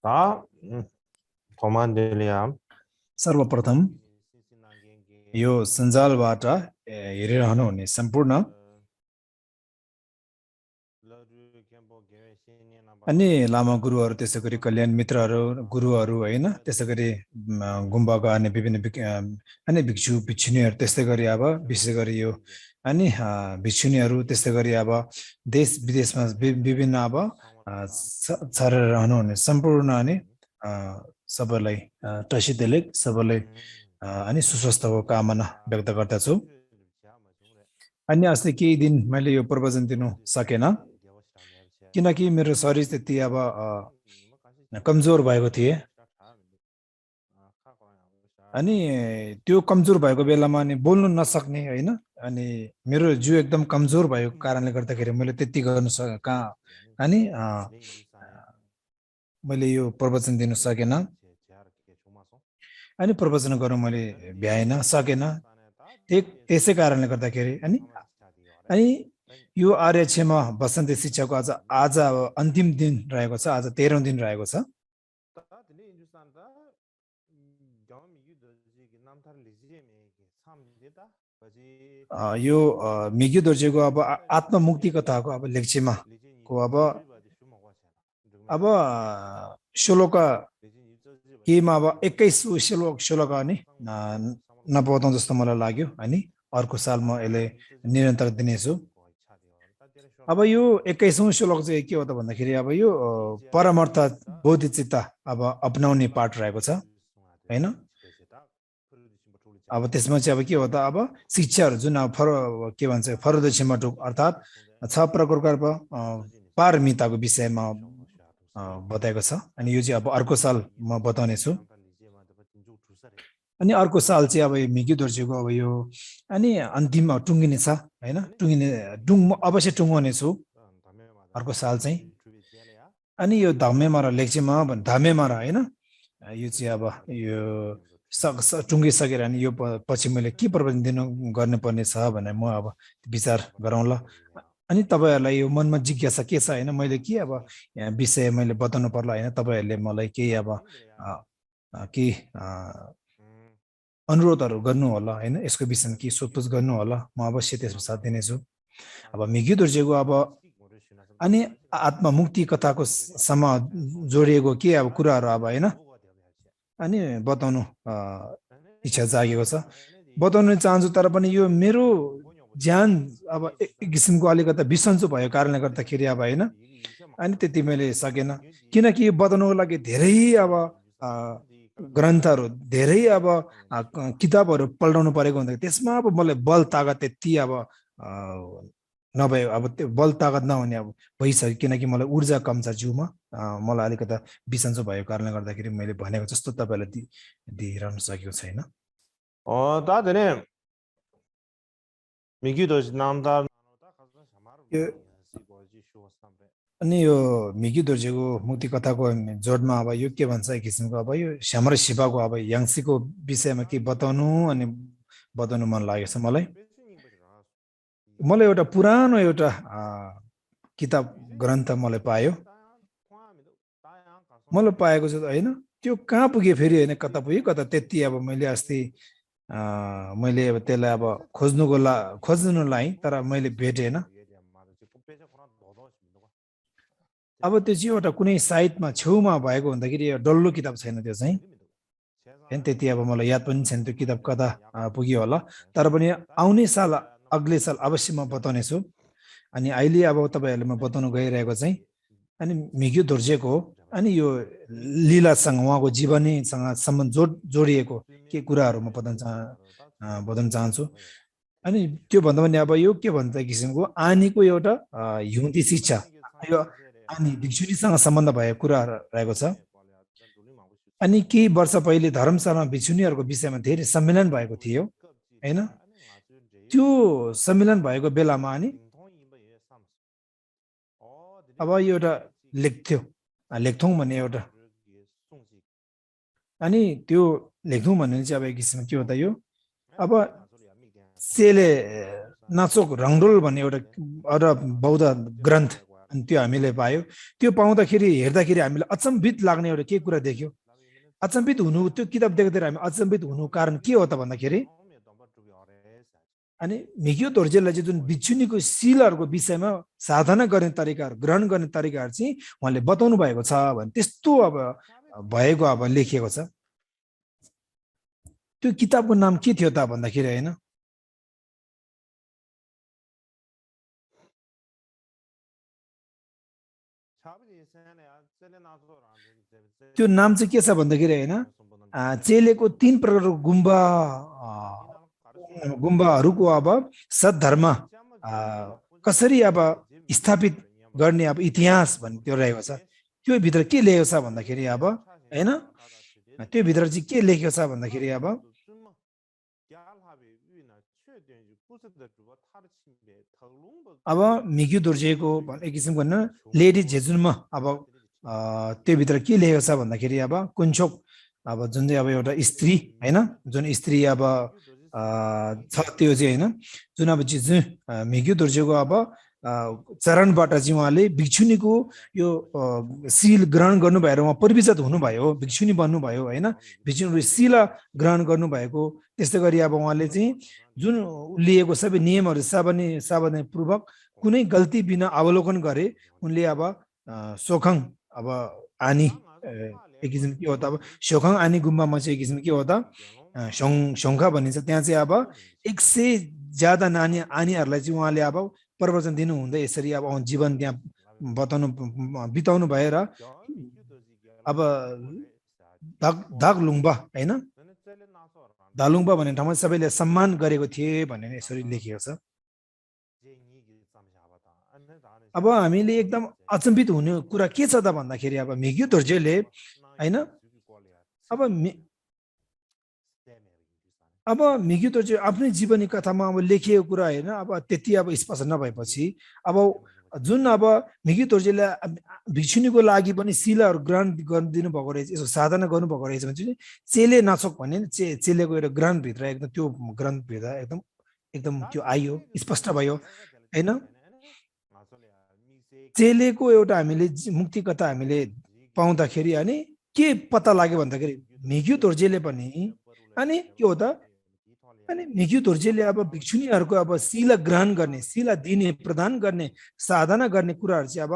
다 कमान्डेलियम सर्वप्रथम यो सञ्जालबाट हेरिरहनु हुने सम्पूर्ण अनि लामा गुरुहरू त्यसै गरी कल्याण मित्रहरू गुरुहरू हैन त्यसै गरी गुम्बाका अनि विभिन्न अनि भिक्षु भिक्षुनीहरू त्यस्तै गरी अब विशेष गरी यो अनि भिक्षुनीहरू त्यस्तै गरी अब देश विदेशमा विभिन्न अब छरेर रहनु हुने सम्पूर्ण अनि सबैलाई टसितेलेक सबैलाई अनि सुस्वास्थ्यको कामना व्यक्त गर्दछु। अनि अस्ति केही दिन मैले यो प्रवचन दिनु सकेन किनकि मेरो शरीर त्यति अब कमजोर भएको थिए अनि त्यो कमजोर भएको बेलामा अनि बोल्नु नसक्ने हैन अनि मेरो जिउ एकदम कमजोर भएको कारणले गर्दाखेरि मैले त्यति गर्नु अनि मैले यो प्रवचन दिनु सकेन अनि प्रवचन गर्न मैले भ्याएन सकेन त्यसै कारणले गर्दाखेरि अनि यो आर्यक्षमा वसन्ती शिक्षाको आज अन्तिम दिन रहेको छ। आज 13औं दिन रहेको छ। यो मिग्यु दोर्जेको अब आत्ममुक्ति कथाको अब लेक्चरमा को अब श्लोक केमा अब 21 श्लोक अनि नपाउँदा जस्तो मलाई लाग्यो अनि अर्को साल म यसले निरन्तर दिनेछु। अब यो 21औं श्लोक चाहिँ के हो त भन्दाखेरि अब यो परमार्थ बोधिचित्त अब अपनाउने पाठ रहेको छ हैन। अब त्यसमा चाहिँ अब के हो त अब शिक्षाहरू जुन अब के भन्छ फरदक्षिमटुक अर्थात् 6 प्रकारको पारमिताको विषयमा बताएको छ अनि यो चाहिँ अब अर्को साल म बताउने छु। अनि अर्को साल चाहिँ अब मिग्यु दोर्जेको अब यो अनि अन्तिममा टुङ्गिने छ हैन अवश्य टुङ्गाउने छु अर्को साल चाहिँ। अनि यो धम्मेमा र लेक्चेमा धम्मेमा र हैन यो चाहिँ अब यो टुङ्गिसकेर अनि यो पछि मैले के प्रवचन दिनु गर्नुपर्ने छ भनेर म अब विचार गरौँला। अनि तपाईहरुलाई यो मनमा जिज्ञासा के छ हैन मैले के अब विषय मैले बताउनु पर्ला हैन तपाईहरुले मलाई केही अब के अनुरोधहरु गर्नु होला हैन यसको विषयमा के सोधपुछ गर्नु होला म अवश्य त्यसमा साथ दिनेछु। अब मिग्यु दोर्जेको अब अनि आत्ममुक्ति कथाको सम जोडिएको के अब कुराहरु अब हैन अनि बताउनु इच्छा जागेको छ बताउन चाहन्छु। तर पनि यो मेरो ज्ञान अब एक किसिमको अलिकता बिसन्चो भएको कारणले गर्दाखेरि अब हैन अनि त्यति मैले सकेन किनकि यो बताउनको लागि धेरै अब ग्रन्थहरु धेरै अब किताबहरु पल्टाउनु परेको हुन्छ त्यसमा अब मलाई बल तागत त्यति अब नभए अब त्यो बल तागत नहुने अब भइसक्यो किनकि मलाई ऊर्जा कम छ जिउमा मलाई अलिकता बिसन्चो भएको कारणले गर्दाखेरि मैले भनेको जस्तो तपाईलाई दिइरहन सकेको छैन। दादने मिग्यु दोर्जे नामदार अनि यो मिग्यु दोर्जेको मुक्ति कथाको जोडमा अब यो के भन्छ एक किसिमको अब यो श्यामर शिवाको अब याङ्सीको विषयमा के बताउनु अनि बताउनु मन लागेको छ मलाई। मलाई एउटा पुरानो एउटा किताब ग्रन्थ मलाई पायो मलाई पाएको छ हैन त्यो कहाँ पुगे फेरि हैन कता पुगे कता त्यति अब मैले अस्ति मैले अब त्यसलाई अब खोज्नुलाई तर मैले भेटेन। अब त्यो चाहिँ एउटा कुनै साइटमा छेउमा भएको हुँदाखेरि डल्लो किताब छैन त्यो चाहिँ हैन त्यति अब मलाई याद पनि छैन त्यो किताब कता पुग्यो होला तर पनि आउने साल अग्ले साल अवश्य म बताउने छु। अनि अहिले अब तपाईहरुले म बताउन गइरहेको चाहिँ अनि मिग्यु दोर्जेको अनि यो लीलासँग उहाँको जीवनीसँग सम्बन्ध जोडिएको के कुराहरु म बताउन चाहन्छु। अनि त्यो भन्दा पनि अब यो के भन्छ किसिमको आनीको एउटा हिउँदी शिक्षा यो अनि भिक्षुनीसँग सम्बन्ध भएको कुरा रहेको छ। अनि केही वर्ष पहिले धर्मशालामा भिक्षुनीहरुको विषयमा धेरै सम्मेलन भएको थियो हैन त्यो सम्मेलन भएको बेलामा अनि अब यो एउटा लेख्थौं भन्ने एउटा अनि त्यो लेख्थौं भन्ने चाहिँ अब एक किसिमको के हो त यो अब सेले नाचोक रङडोल भन्ने एउटा बौद्ध ग्रन्थ अनि त्यो हामीले पायो त्यो पाउँदाखेरि हेर्दाखेरि हामीलाई अचम्भित लाग्ने एउटा के कुरा देख्यो अचम्भित हुनु त्यो किताब देख्दाखेरि हामी अचम्भित हुनु कारण के हो त भन्दाखेरि अनि मिग्यो दोर्जेलाई चाहिँ जुन बिच्छुनीको शिलहरूको विषयमा साधना गर्ने तरिकाहरू ग्रहण गर्ने तरिकाहरू चाहिँ उहाँले बताउनु भएको छ भने त्यस्तो अब भएको अब लेखिएको छ त्यो किताबको नाम के थियो त भन्दाखेरि हैन त्यो नाम चाहिँ के छ भन्दाखेरि हैन चेलेको 3 प्रकारको गुम्बाहरूको अब सद्धर्म कसरी अब स्थापित गर्ने अब इतिहास भन्ने त्यो रहेको छ त्यो भित्र के लेखेको छ भन्दाखेरि अब हैन त्यो भित्र चाहिँ के लेखेको छ भन्दाखेरि अब मिग्यो दोर्जेको एक किसिमको हैन लेडी जेजुनमा अब त्यो भित्र के लेखेको छ भन्दाखेरि अब कुन्छोक अब जुन चाहिँ अब एउटा स्त्री हैन जुन स्त्री अब छ त्यो चाहिँ हैन जुन अब मिग्यो दोर्जेको अब चरणबाट चाहिँ उहाँले भिक्षुनीको यो शील ग्रहण गर्नु भएर उहाँ परिविजत हुनुभयो भिक्षुनी बन्नुभयो हैन भिक्षुनीको शील ग्रहण गर्नुभएको त्यस्तै गरी अब उहाँले चाहिँ जुन लिएको सबै नियमहरू सावधानी पूर्वक कुनै गल्ती बिना अवलोकन गरे उनले अब सोखङ अब आनी एक किसिम के हो त अब सोखङ आनी गुम्बामा चाहिँ एक किसिम के हो त शङ्खा भनिन्छ त्यहाँ चाहिँ अब 100 ज्यादा आनीहरूलाई चाहिँ उहाँले अब प्रवचन दिनु हुँदै यसरी अब जीवन त्यहाँ बिताउनु भएर अब दागलुङबा हैन दालुङबा भन्ने ठाउँमा सबैले सम्मान गरेको थिए भनेर यसरी लेखिएको छ अब हामीले एकदम अचम्भित हुने कुरा के छ त भन्दाखेरि अब मिग्यो दोर्जेले हैन अब मिग्यो दोर्जे आफ्नै जीवनी कथामा अब लेखिएको कुरा हैन अब त्यति अब स्पष्ट नभएपछि अब जुन अब मिग्यो दोर्जेले भिक्षुनीको लागि पनि शिलाहरू ग्रहण गरिदिनु भएको रहेछ यसो साधना गर्नुभएको रहेछ भने चाहिँ चेले नाचक भन्ने चेलेको एउटा ग्रन्थभित्र एकदम त्यो ग्रन्थभित्र एकदम त्यो आयो स्पष्ट भयो हैन चेलेको एउटा हामीले मुक्ति कथा हामीले पाउँदाखेरि अनि के पत्ता लाग्यो भन्दाखेरि मिग्यो दोर्जेले पनि अनि के हो त अनि मिग्यो दोर्जेले अब भिक्षुनीहरूको अब शिला ग्रहण गर्ने शिला दिने प्रदान गर्ने साधना गर्ने कुराहरू चाहिँ अब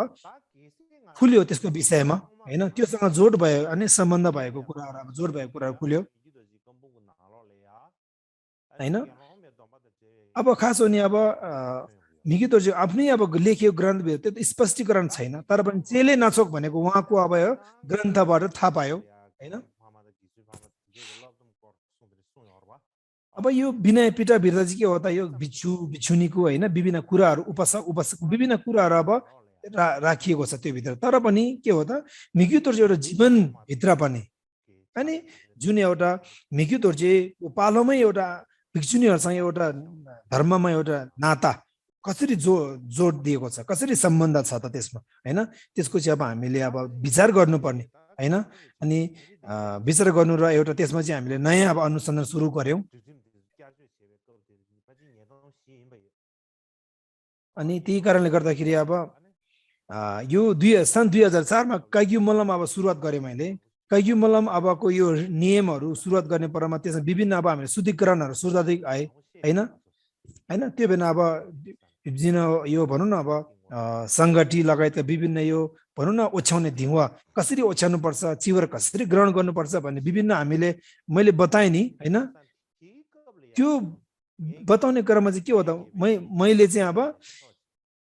खुल्यो त्यसको विषयमा हैन त्योसँग जोड भयो अनि सम्बन्ध भएको कुराहरू अब जोड भएको कुराहरू खुल्यो हैन अब खास हो नि अब मिग्यो दोर्जे आफ्नै अब लेखिएको ग्रन्थभित्र त्यो स्पष्टीकरण छैन तर पनि चेले नाचोक भनेको उहाँको अब ग्रन्थबाट थाहा पायो हैन अब यो विनय पिटा भित्र चाहिँ के हो त यो भिक्षुनीको हैन विभिन्न कुराहरू उपासक विभिन्न कुराहरू अब राखिएको छ त्यो भित्र तर पनि के हो त मिग्यो दोर्जे एउटा जीवन भित्र पनि अनि जुन एउटा मिग्यो दोर्जेको पालोमै एउटा भिक्षुनीहरूसँग एउटा धर्ममा एउटा नाता कसरी जोड दिएको छ कसरी सम्बन्ध छ त त्यसमा हैन त्यसको चाहिँ अब हामीले अब विचार गर्नुपर्ने हैन अनि विचार गर्नु र एउटा त्यसमा चाहिँ हामीले नयाँ अब अनुसन्धान सुरु गर्यौं अनि त्यही कारणले गर्दाखेरि अब यो सन् 2004 मा काइग्यू मल्लम अब सुरुवात गरे मैले काइग्यू मल्लम अबको यो नियमहरू सुरुवात गर्ने क्रममा त्यसमा विभिन्न अब हामीले शुद्धिकरणहरू सुधार्दै आए हैन त्यो बेला अब विभिन्न यो भनौं न अब संगठी लगायतका विभिन्न यो भनौं न ओछ्याउने ढिङ्वा कसरी ओछ्याउनु पर्छ चिवर कसरी ग्रहण गर्नुपर्छ भन्ने विभिन्न हामीले मैले बताए नि हैन त्यो बताउने क्रममा चाहिँ के हो त मैले चाहिँ अब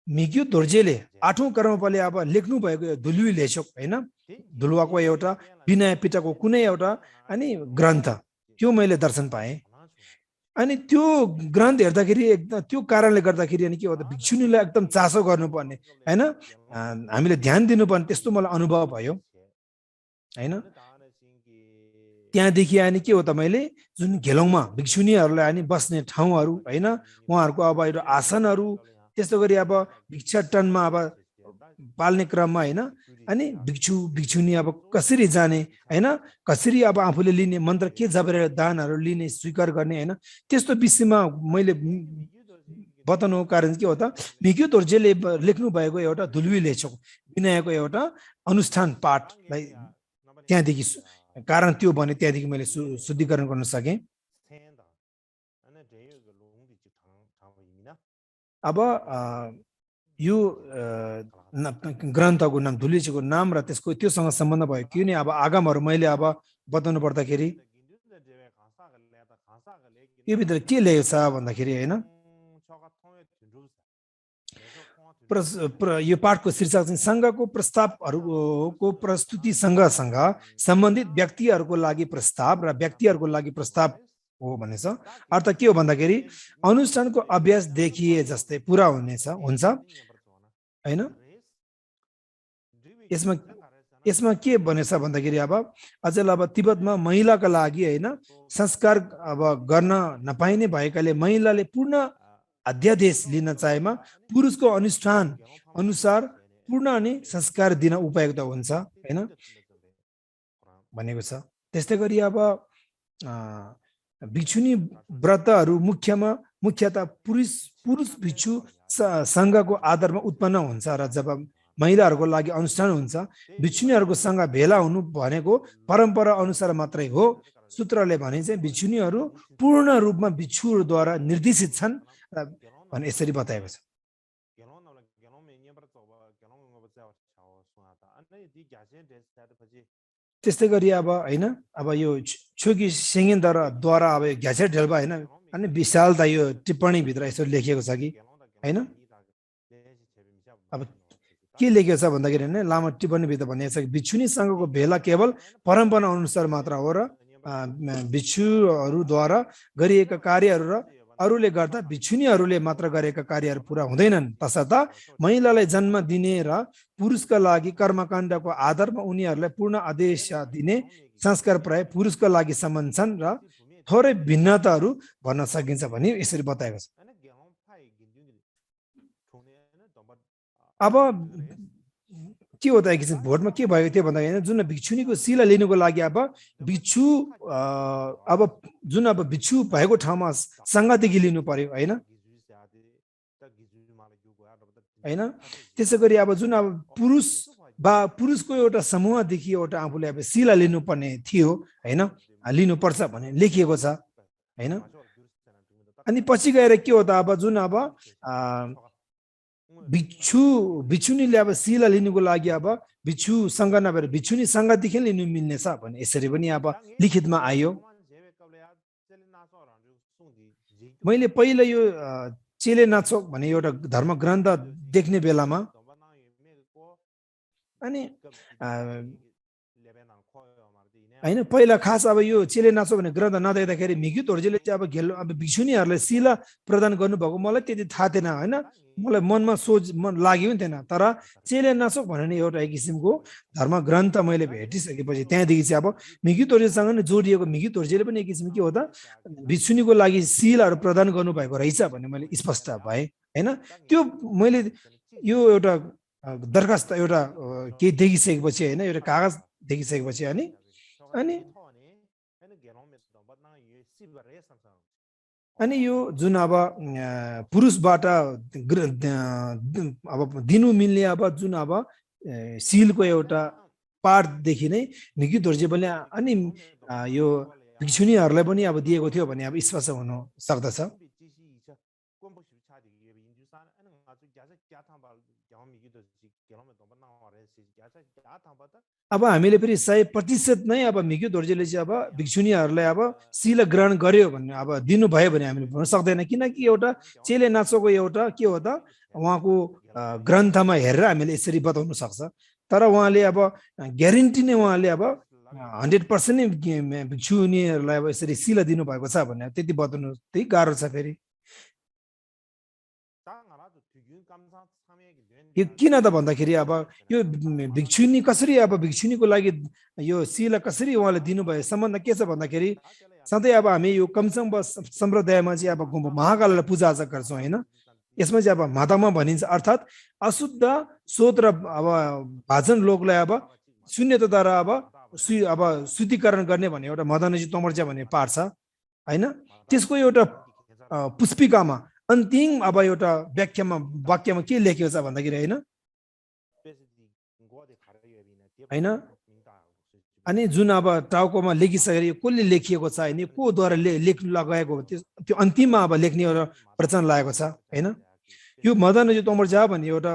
मिग्यो दोर्जेले 8औं क्रमपाले अब लेख्नु भएको दुलुई लेचोक हैन दुलुवाको एउटा विनय पिटाको कुनै एउटा अनि ग्रन्थ त्यो मैले दर्शन पाएँ अनि त्यो ग्रन्थ हेर्दाखेरि एकदम त्यो कारणले गर्दाखेरि अनि के हो त भिक्षुनीलाई एकदम चासो गर्नुपर्ने हैन हामीले ध्यान दिनुपर्ने त्यस्तो मलाई अनुभव भयो हैन त्यहाँदेखि अनि के हो त मैले जुन घेलौङमा भिक्षुनीहरूलाई अनि बस्ने ठाउँहरू हैन उहाँहरूको अब एउटा आसनहरू त्यस्तो गरी अब भिक्षाटनमा अब पाल्ने क्रममा हैन अनि भिक्षुनी अब कसरी जाने हैन कसरी अब आफूले लिने मन्त्र के जपेर दानहरू लिने स्वीकार गर्ने हैन त्यस्तो विषयमा मैले बताउनुको कारण के हो त मिग्यू दोर्जेले लेख्नु भएको एउटा धुलवी लेछौ विनयको एउटा अनुष्ठान पाठलाई त्यहाँदेखि कारण त्यो भने त्यहाँदेखि मैले शुद्धिकरण गर्न सकेँ। अब यो ग्रन्थको नाम धुलिचको नाम र त्यसको त्योसँग सम्बन्ध भयो किन अब आगमहरू मैले अब बताउनु पर्दाखेरि यो भित्र के लेखेको छ भन्दाखेरि हैन यो पाठको शीर्षक चाहिँ संघको प्रस्तावहरूको प्रस्तुतिसँग सम्बन्धित व्यक्तिहरूको लागि प्रस्ताव र व्यक्तिहरूको लागि प्रस्ताव हो भनेछ। अर्थ के हो भन्दाखेरि अनुष्ठानको अभ्यास देखिए जस्तै पुरा हुन्छ हैन। यसमा के भनेछ भन्दाखेरि अब अझै अब तिब्बतमा महिलाका लागि हैन संस्कार अब गर्न नपाइने भएकाले महिलाले पूर्ण अध्यादेश लिन चाहेमा पुरुषको अनुष्ठान अनुसार पूर्ण अनि संस्कार दिन उपयुक्त हुन्छ हैन भनेको छ। त्यस्तै गरी अब भिक्षुनी व्रतहरू मुख्यतः पुरुष भिक्षु संघको आधारमा उत्पन्न हुन्छ र जब महिलाहरूको लागि अनुष्ठान हुन्छ भिक्षुनीहरूको सँग भेला हुनु भनेको परम्परा अनुसार मात्रै हो। सूत्रले भने चाहिँ भिक्षुनीहरू पूर्ण रूपमा भिक्षुहरूद्वारा निर्देशित छन् भने यसरी बताएको छ। त्यस्तै गरी अब हैन अब यो छोकी सिंगेन्द्रद्वारा अब घ्याछे ढेल्पा हैन अनि विशालता यो टिप्पणी भित्र यसो लेखिएको छ कि हैन। अब के लेखिएको छ भन्दाखेरि हैन लामो टिप्पणी भित्र भनिएको छ कि भिक्षुनी संघको भेला केवल परम्परा अनुसार मात्र हो र भिक्षुहरूद्वारा गरिएका कार्यहरू र अरूले गर्दा भिक्षुनीहरूले मात्र गरेका कार्यहरू पुरा हुँदैनन्। तसर्थ महिलालाई जन्म दिने र पुरुषका लागि कर्मकाण्डको आधारमा उनीहरूलाई पूर्ण आदेश दिने संस्कार प्राय पुरुषका लागि समान छन् र थोरै भिन्नताहरू भन्न सकिन्छ भनी यसरी बताएको छ। अब के हो त एक किसिम भोटमा के भएको थियो भन्दाखेरि जुन भिक्षुनीको शिला लिनुको लागि अब भिक्षु अब जुन अब भिक्षु भएको ठाउँमा सङ्घदेखि लिनु पर्यो हैन हैन। त्यसै गरी अब जुन अब पुरुषको एउटा समूहदेखि एउटा आफूले अब शिला लिनुपर्ने थियो हैन लिनुपर्छ भन्ने लेखिएको छ हैन। अनि पछि गएर के हो त अब जुन अब भिक्षुनीले अब शिला लिनुको लागि अब भिक्षुसँग नभएर भिक्षुनी सँगदेखि लिनु मिल्नेछ भन्ने यसरी पनि अब लिखितमा आयो। मैले पहिला यो चेले नाचोक भन्ने एउटा धर्म ग्रन्थ देख्ने बेलामा अनि हैन पहिला खास अब यो चेले नाचो भन्ने ग्रन्थ नदेख्दाखेरि मिग्यू दोर्जेले चाहिँ अब भिक्षुनीहरूलाई शिला प्रदान गर्नुभएको मलाई त्यति थाहा थिएन हैन। मलाई मनमा मन लाग्यो नि थिएन। तर चेले नाचोक भन्ने एउटा एक किसिमको धर्म ग्रन्थ मैले भेटिसकेपछि त्यहाँदेखि चाहिँ अब मिग्यू दोर्जेसँग नै जोडिएको मिग्यू दोर्जेले पनि एक किसिम के हो त भिक्षुनीको लागि शिलाहरू प्रदान गर्नुभएको रहेछ भन्ने मैले स्पष्ट भए हैन। त्यो मैले यो एउटा दरखास्त एउटा केही देखिसकेपछि हैन एउटा कागज देखिसकेपछि अनि यो जुन अब पुरुषबाट अब दिनु मिल्ने अब जुन अब सिलको एउटा पाठदेखि नै मिग्यू दोर्जेले अनि यो भिक्षुनीहरूलाई पनि अब दिएको थियो भने अब स्पष्ट हुन सक्दछ। अब हामीले फेरि 100% नै अब मिग्यू दोर्जेले चाहिँ अब भिक्षुनीहरूलाई अब शिला ग्रहण गर्यो भन्ने अब दिनुभयो भने हामीले भन्न सक्दैन किनकि एउटा चेले नाचोको एउटा के हो त उहाँको ग्रन्थमा हेरेर हामीले यसरी बताउन सक्छ। तर उहाँले अब ग्यारेन्टी नै उहाँले अब 100% नै भिक्षुनीहरूलाई अब यसरी शिला दिनुभएको छ भने त्यति बताउनु त्यही गाह्रो छ। फेरि यो किन त भन्दाखेरि अब यो भिक्षुनी कसरी अब भिक्षुनीको लागि यो शिला कसरी उहाँले दिनुभयो सम्बन्ध के छ भन्दाखेरि सधैँ अब हामी यो कमसङ सम्प्रदायमा चाहिँ अब महाकाललाई पूजाआजा गर्छौँ हैन। यसमा चाहिँ अब मातामा भनिन्छ अर्थात् अशुद्ध स्रोत र अब भाजन लोकलाई अब शून्यताद्वारा अब शुद्धिकरण गर्ने भन्ने एउटा मदनजी तोमर्चा भन्ने पाठ छ हैन। त्यसको एउटा पुष्पिकामा अन्तिम अब एउटा वाक्यमा के लेखेको छ भन्दाखेरि हैन हैन अनि जुन अब टाउकोमा लेखिसकेर यो कसले लेखिएको छ हैन कोद्वारा लेख्नु लगाएको हो त्यो अन्तिममा अब लेख्ने एउटा प्रचलन लागेको छ हैन यो मदन जो तोमरजा भन्ने एउटा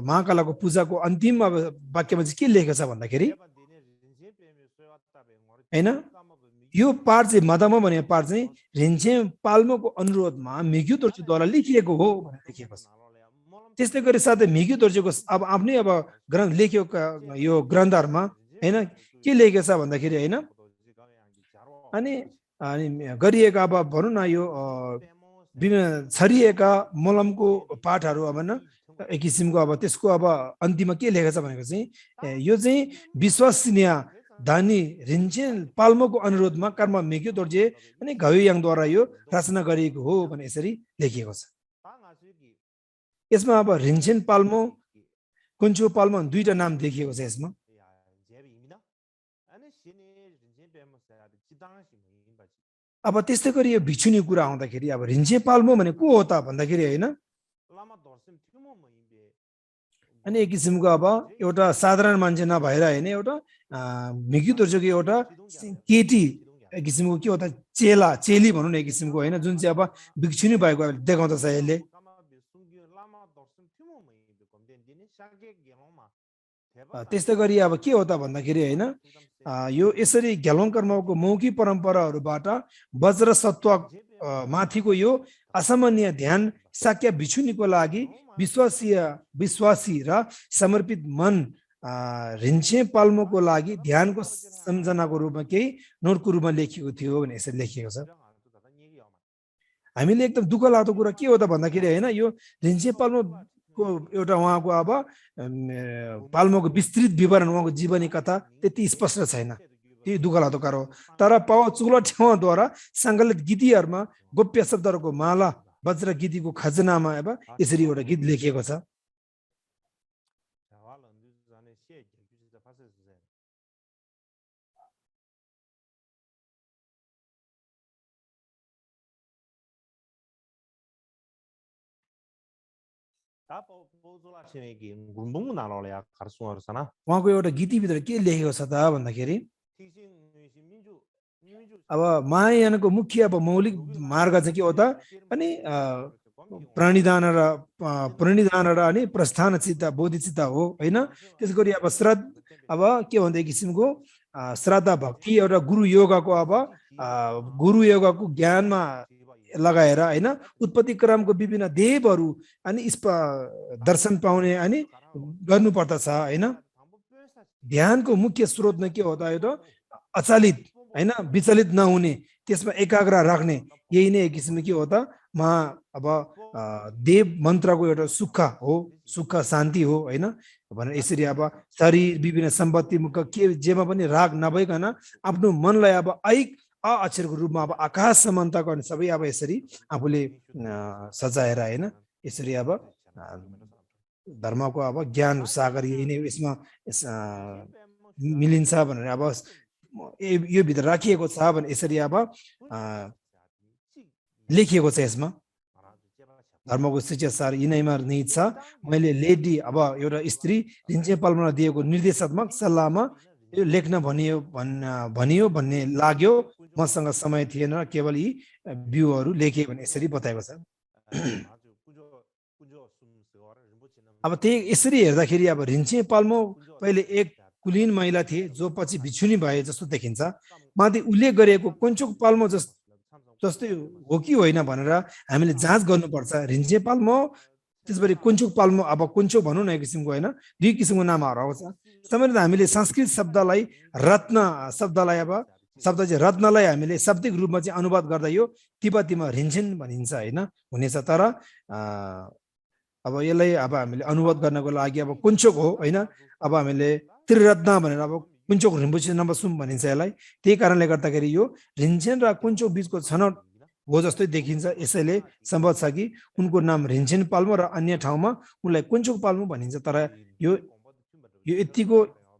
महाकालाको पूजाको अन्तिम अब वाक्यमा चाहिँ के लेखेको छ भन्दाखेरि हैन यो पाठ चाहिँ मदमा भन्ने पाठ चाहिँ रिन्चे पाल्मोको अनुरोधमा मिग्यु दोर्जेद्वारा लेखिएको हो भनेर लेखिएको छ त्यस्तै गरी साथै मिग्यु दोर्जेको अब आफ्नै अब ग्रन्थ लेखिएको यो ग्रन्थहरुमा हैन के लेखेको छ भन्दाखेरि हैन अनि गरिएका अब भनौँ न यो छरिएका मलमको पाठहरू अब न एक किसिमको अब त्यसको अब अन्तिममा के लेखेको छ भनेको चाहिँ यो चाहिँ विश्वसनीय धानी रिन्चेन पाल्मोको अनुरोधमा कर्म मिग्यु दोर्जे अनि घायुयाङद्वारा यो रचना गरिएको हो भने यसरी लेखिएको छ यसमा अब रिन्चेन पाल्मो कुन्चो पाल्मो दुईटा नाम देखिएको छ यसमा अब त्यस्तै गरी यो भिक्षुनी कुरा आउँदाखेरि अब रिन्चे पाल्मो भने को हो त भन्दाखेरि हैन अनि एक किसिमको अब एउटा साधारण मान्छे नभएर हैन एउटा मिग्यु दोर्जेको एउटा केटी एक किसिमको के हो त चेली भनौँ न एक किसिमको हैन जुन चाहिँ अब भिक्षुनी भएको देखाउँदछ यसले त्यस्तै गरी अब के हो त भन्दाखेरि हैन यो यसरी ग्यालोङ कर्मको मौखिक परम्पराहरूबाट वज्र सत्व माथिको यो असामान्य ध्यान साक्य भिक्षुनीको लागि विश्वासी र समर्पित मन रिन्चे पाल्मोको लागि ध्यानको सम्झनाको रूपमा केही नोटको रूपमा लेखिएको थियो भने यसरी लेखिएको छ हामीले एकदम दुःख लाग्दो कुरा के हो त भन्दाखेरि हैन यो रिन्चे पाल्मोको एउटा उहाँको अब पाल्मोको विस्तृत विवरण उहाँको जीवनी कथा त्यति स्पष्ट छैन त्यही दुःख लाग्दो कुरा हो तर पाव चुगला ठेवाद्वारा सङ्कलित गीतिहरूमा गोप्य शब्दहरूको माला वज्र गीतिको खजनामा अब यसरी एउटा गीत लेखिएको छ उहाँको एउटा गीतिभित्र के लेखेको छ त भन्दाखेरि अब महायानको मुख्य अब मौलिक मार्ग चाहिँ के हो त अनि प्रणिधान र अनि प्रस्थान चित्त बोधि चित्त हो हैन त्यसै गरी अब श्रद्ध अब के भन्दा एक किसिमको श्रद्धा भक्ति एउटा गुरु योगको ज्ञानमा लगाएर हैन उत्पत्ति क्रमको विभिन्न देवहरू अनि दर्शन पाउने अनि गर्नुपर्दछ हैन ध्यानको मुख्य स्रोत नै के हो त यो त अचालित हैन विचलित नहुने त्यसमा एकाग्र राख्ने यही नै एक किसिमको के हो त अब देव मन्त्रको एउटा सुख शान्ति हो हैन भनेर यसरी अब शरीर विभिन्न सम्पत्ति मुख के जेमा पनि राग नभइकन आफ्नो मनलाई अब अक्षरको रूपमा अब आकाश समान्तको अनि सबै अब यसरी आफूले सजाएर हैन यसरी अब धर्मको अब ज्ञान सागर यही नै यसमा मिलिन्छ भनेर अब यो भित्र राखिएको छ भने यसरी अब लेखिएको छ यसमा धर्मको शिक्षा सार यिनैमा निहित छ मैले लेडी अब एउटा स्त्री रिन्चे पाल्मोलाई दिएको निर्देशात्मक सल्लाहमा यो लेख्न भनियो भन्ने लाग्यो मसँग समय थिएन केवल यी बिउहरू लेखे भने यसरी बताएको छ अब त्यही यसरी हेर्दाखेरि अब रिन्चे पाल्मो पहिले एक कुलीन महिला थिए जो पछि भिक्षुनी भए जस्तो देखिन्छ माथि उल्लेख गरिएको कुञ्चुक पाल्मो जस्तै हो कि होइन भनेर हामीले जाँच गर्नुपर्छ रिन्चे पाल्मो त्यसपछि कुञ्चुक पाल्मो अब कुञ्चुक भनौँ न एक किसिमको होइन दुई किसिमको नामहरू आउँछ सामान्यतः हामीले संस्कृत शब्दलाई रत्नलाई हामीले शाब्दिक रूपमा चाहिँ अनुवाद गर्दा यो तिब्बतीमा रिन्चेन भनिन्छ होइन हुनेछ तर अब यसलाई अब हामीले अनुवाद गर्नको लागि अब कुञ्चुक हो होइन अब हामीले त्रिरत्न भनेर अब कुञ्चुक रिम्पोछे नम्बरसुम भनिन्छ यसलाई त्यही कारणले गर्दाखेरि यो रिन्चेन र कुञ्चुक बीचको छनौट हो जस्तै देखिन्छ यसैले सम्भव छ कि उनको नाम रिन्चेन पाल्मो र अन्य ठाउँमा उनलाई कुञ्चुक पाल्मो भनिन्छ तर यो यतिको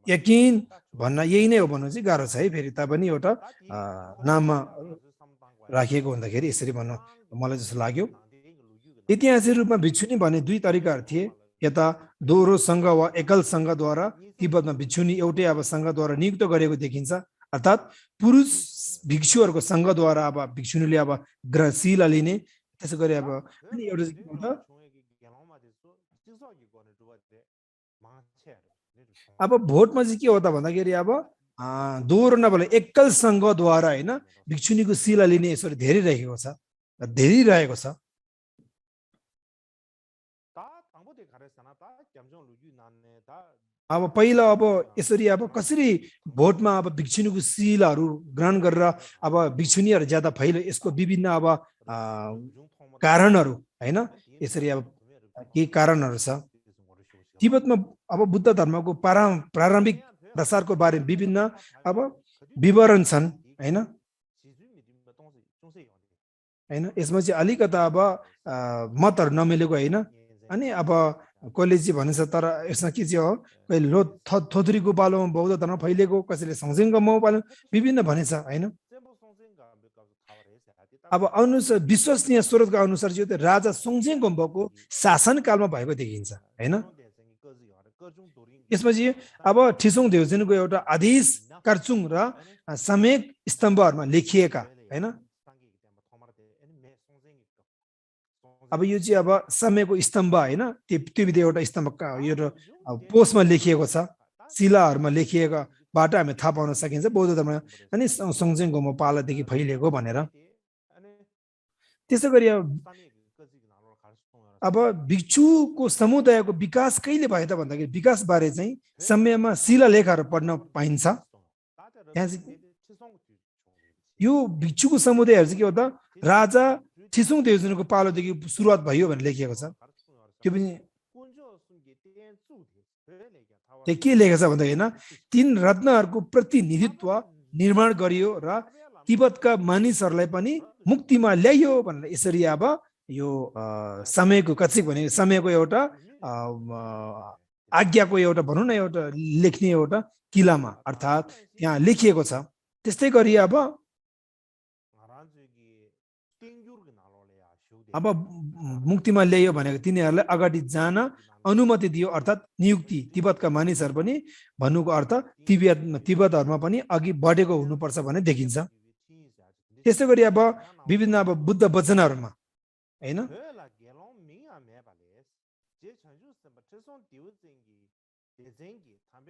यकिन भन्न यही नै हो भन्नु चाहिँ गाह्रो छ है फेरि तापनि एउटा नाममा राखिएको हुँदाखेरि यसरी भन्नु मलाई जस्तो लाग्यो ऐतिहासिक रूपमा भिक्षुनी भन्ने दुई तरिकाहरू थिए, यता दोहोरो सङ्घ वा एकल सङ्घद्वारा तिब्बतमा भिक्षुनी एउटै अब सङ्घद्वारा नियुक्त गरेको देखिन्छ, अर्थात् पुरुष भिक्षुहरूको सङ्घद्वारा अब भिक्षुनीले अब शिला लिने, त्यसै गरी अब अनि एउटा के भन्छ अब भोटमा चाहिँ के हो त भन्दाखेरि अब दोहोरो नभए एकल सङ्घद्वारा होइन भिक्षुनीको शिला लिने यसरी धेरै रहेको छ, धेरै रहेको छ। अब पहिला अब यसरी अब कसरी भोटमा अब भिक्षुनीको शिलाहरू ग्रहण गरेर अब भिक्षुनीहरू ज्यादा फैलो, यसको विभिन्न अब कारणहरू होइन, यसरी अब केही कारणहरू छ। तिब्बतमा अब बुद्ध धर्मको प्रारम्भिक प्रसारको बारेमा विभिन्न अब विवरण छन् होइन, यसमा चाहिँ अलिकता अब मतहरू नमिलेको होइन। अनि अब कहिले चाहिँ भनिन्छ, तर यसमा के चाहिँ हो, कहिले थोथुरीको पालोमा बौद्ध धर्म फैलिएको, कसैले सङ्सेङको पालो विभिन्न भनेछ होइन। अब अनुसार विश्वसनीय स्रोतका अनुसार चाहिँ राजा सोङसेन गोम्बाको शासनकालमा भएको देखिन्छ होइन। यसमा चाहिँ अब ठिसोङ देउचेनको एउटा आदेश कार्चुङ र समेक स्तम्भहरूमा लेखिएका होइन। अब यो चाहिँ अब समयको स्तम्भ होइन, त्यो विधि एउटा स्तम्भ यो पोस्टमा लेखिएको छ, शिलाहरूमा लेखिएकोबाट हामी थाहा पाउन सकिन्छ बौद्ध धर्म अनि सोङसेन गोम्बा पालादेखि फैलिएको भनेर। त्यसै गरी अब भिक्षुको समुदायको विकास कहिले भयो त भन्दाखेरि विकास बारे चाहिँ समयमा शिलालेखहरू पढ्न पाइन्छ। त्यहाँ चाहिँ यो भिक्षुको समुदायहरू चाहिँ के हो त, राजा ठिसोङ देउचेनको पालोदेखि सुरुवात भयो भनेर लेखिएको छ। त्यो पनि त्यहाँ के लेखेको छ भन्दाखेरि होइन, तीन रत्नहरूको प्रतिनिधित्व निर्माण गरियो र तिब्बतका मानिसहरूलाई पनि मुक्तिमा ल्याइयो भनेर यसरी अब यो समयको कक्षिक भने समयको एउटा आज्ञाको एउटा भनौँ न एउटा लेख्ने एउटा किलामा अर्थात् त्यहाँ लेखिएको छ। त्यस्तै गरी अब मुक्तिमा ल्यायो भनेको तिनीहरूलाई अगाडि जान अनुमति दियो, अर्थात् नियुक्ति। तिब्बतका मानिसहरू पनि भन्नुको अर्थ तिब्बतहरूमा पनि अघि बढेको हुनुपर्छ भन्ने देखिन्छ। त्यस्तै गरी अब विभिन्न अब बुद्ध वचनहरूमा होइन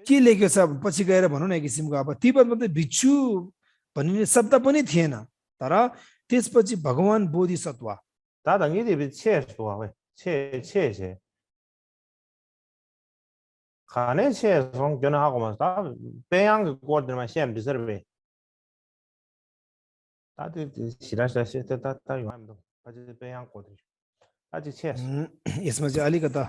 के लेख्यो छ पछि गएर भनौँ न एक किसिमको अब तिब्बतमा त भिक्षु भन्ने शब्द पनि थिएन, तर त्यसपछि भगवान बोधिसत्व 他等于得被切说喂，切，看那切从就那好嘛，他北洋个过的嘛，先不是呗，他的是他永远不动，他就是北洋过的，他就切。यसमा चाहिँ अलिकता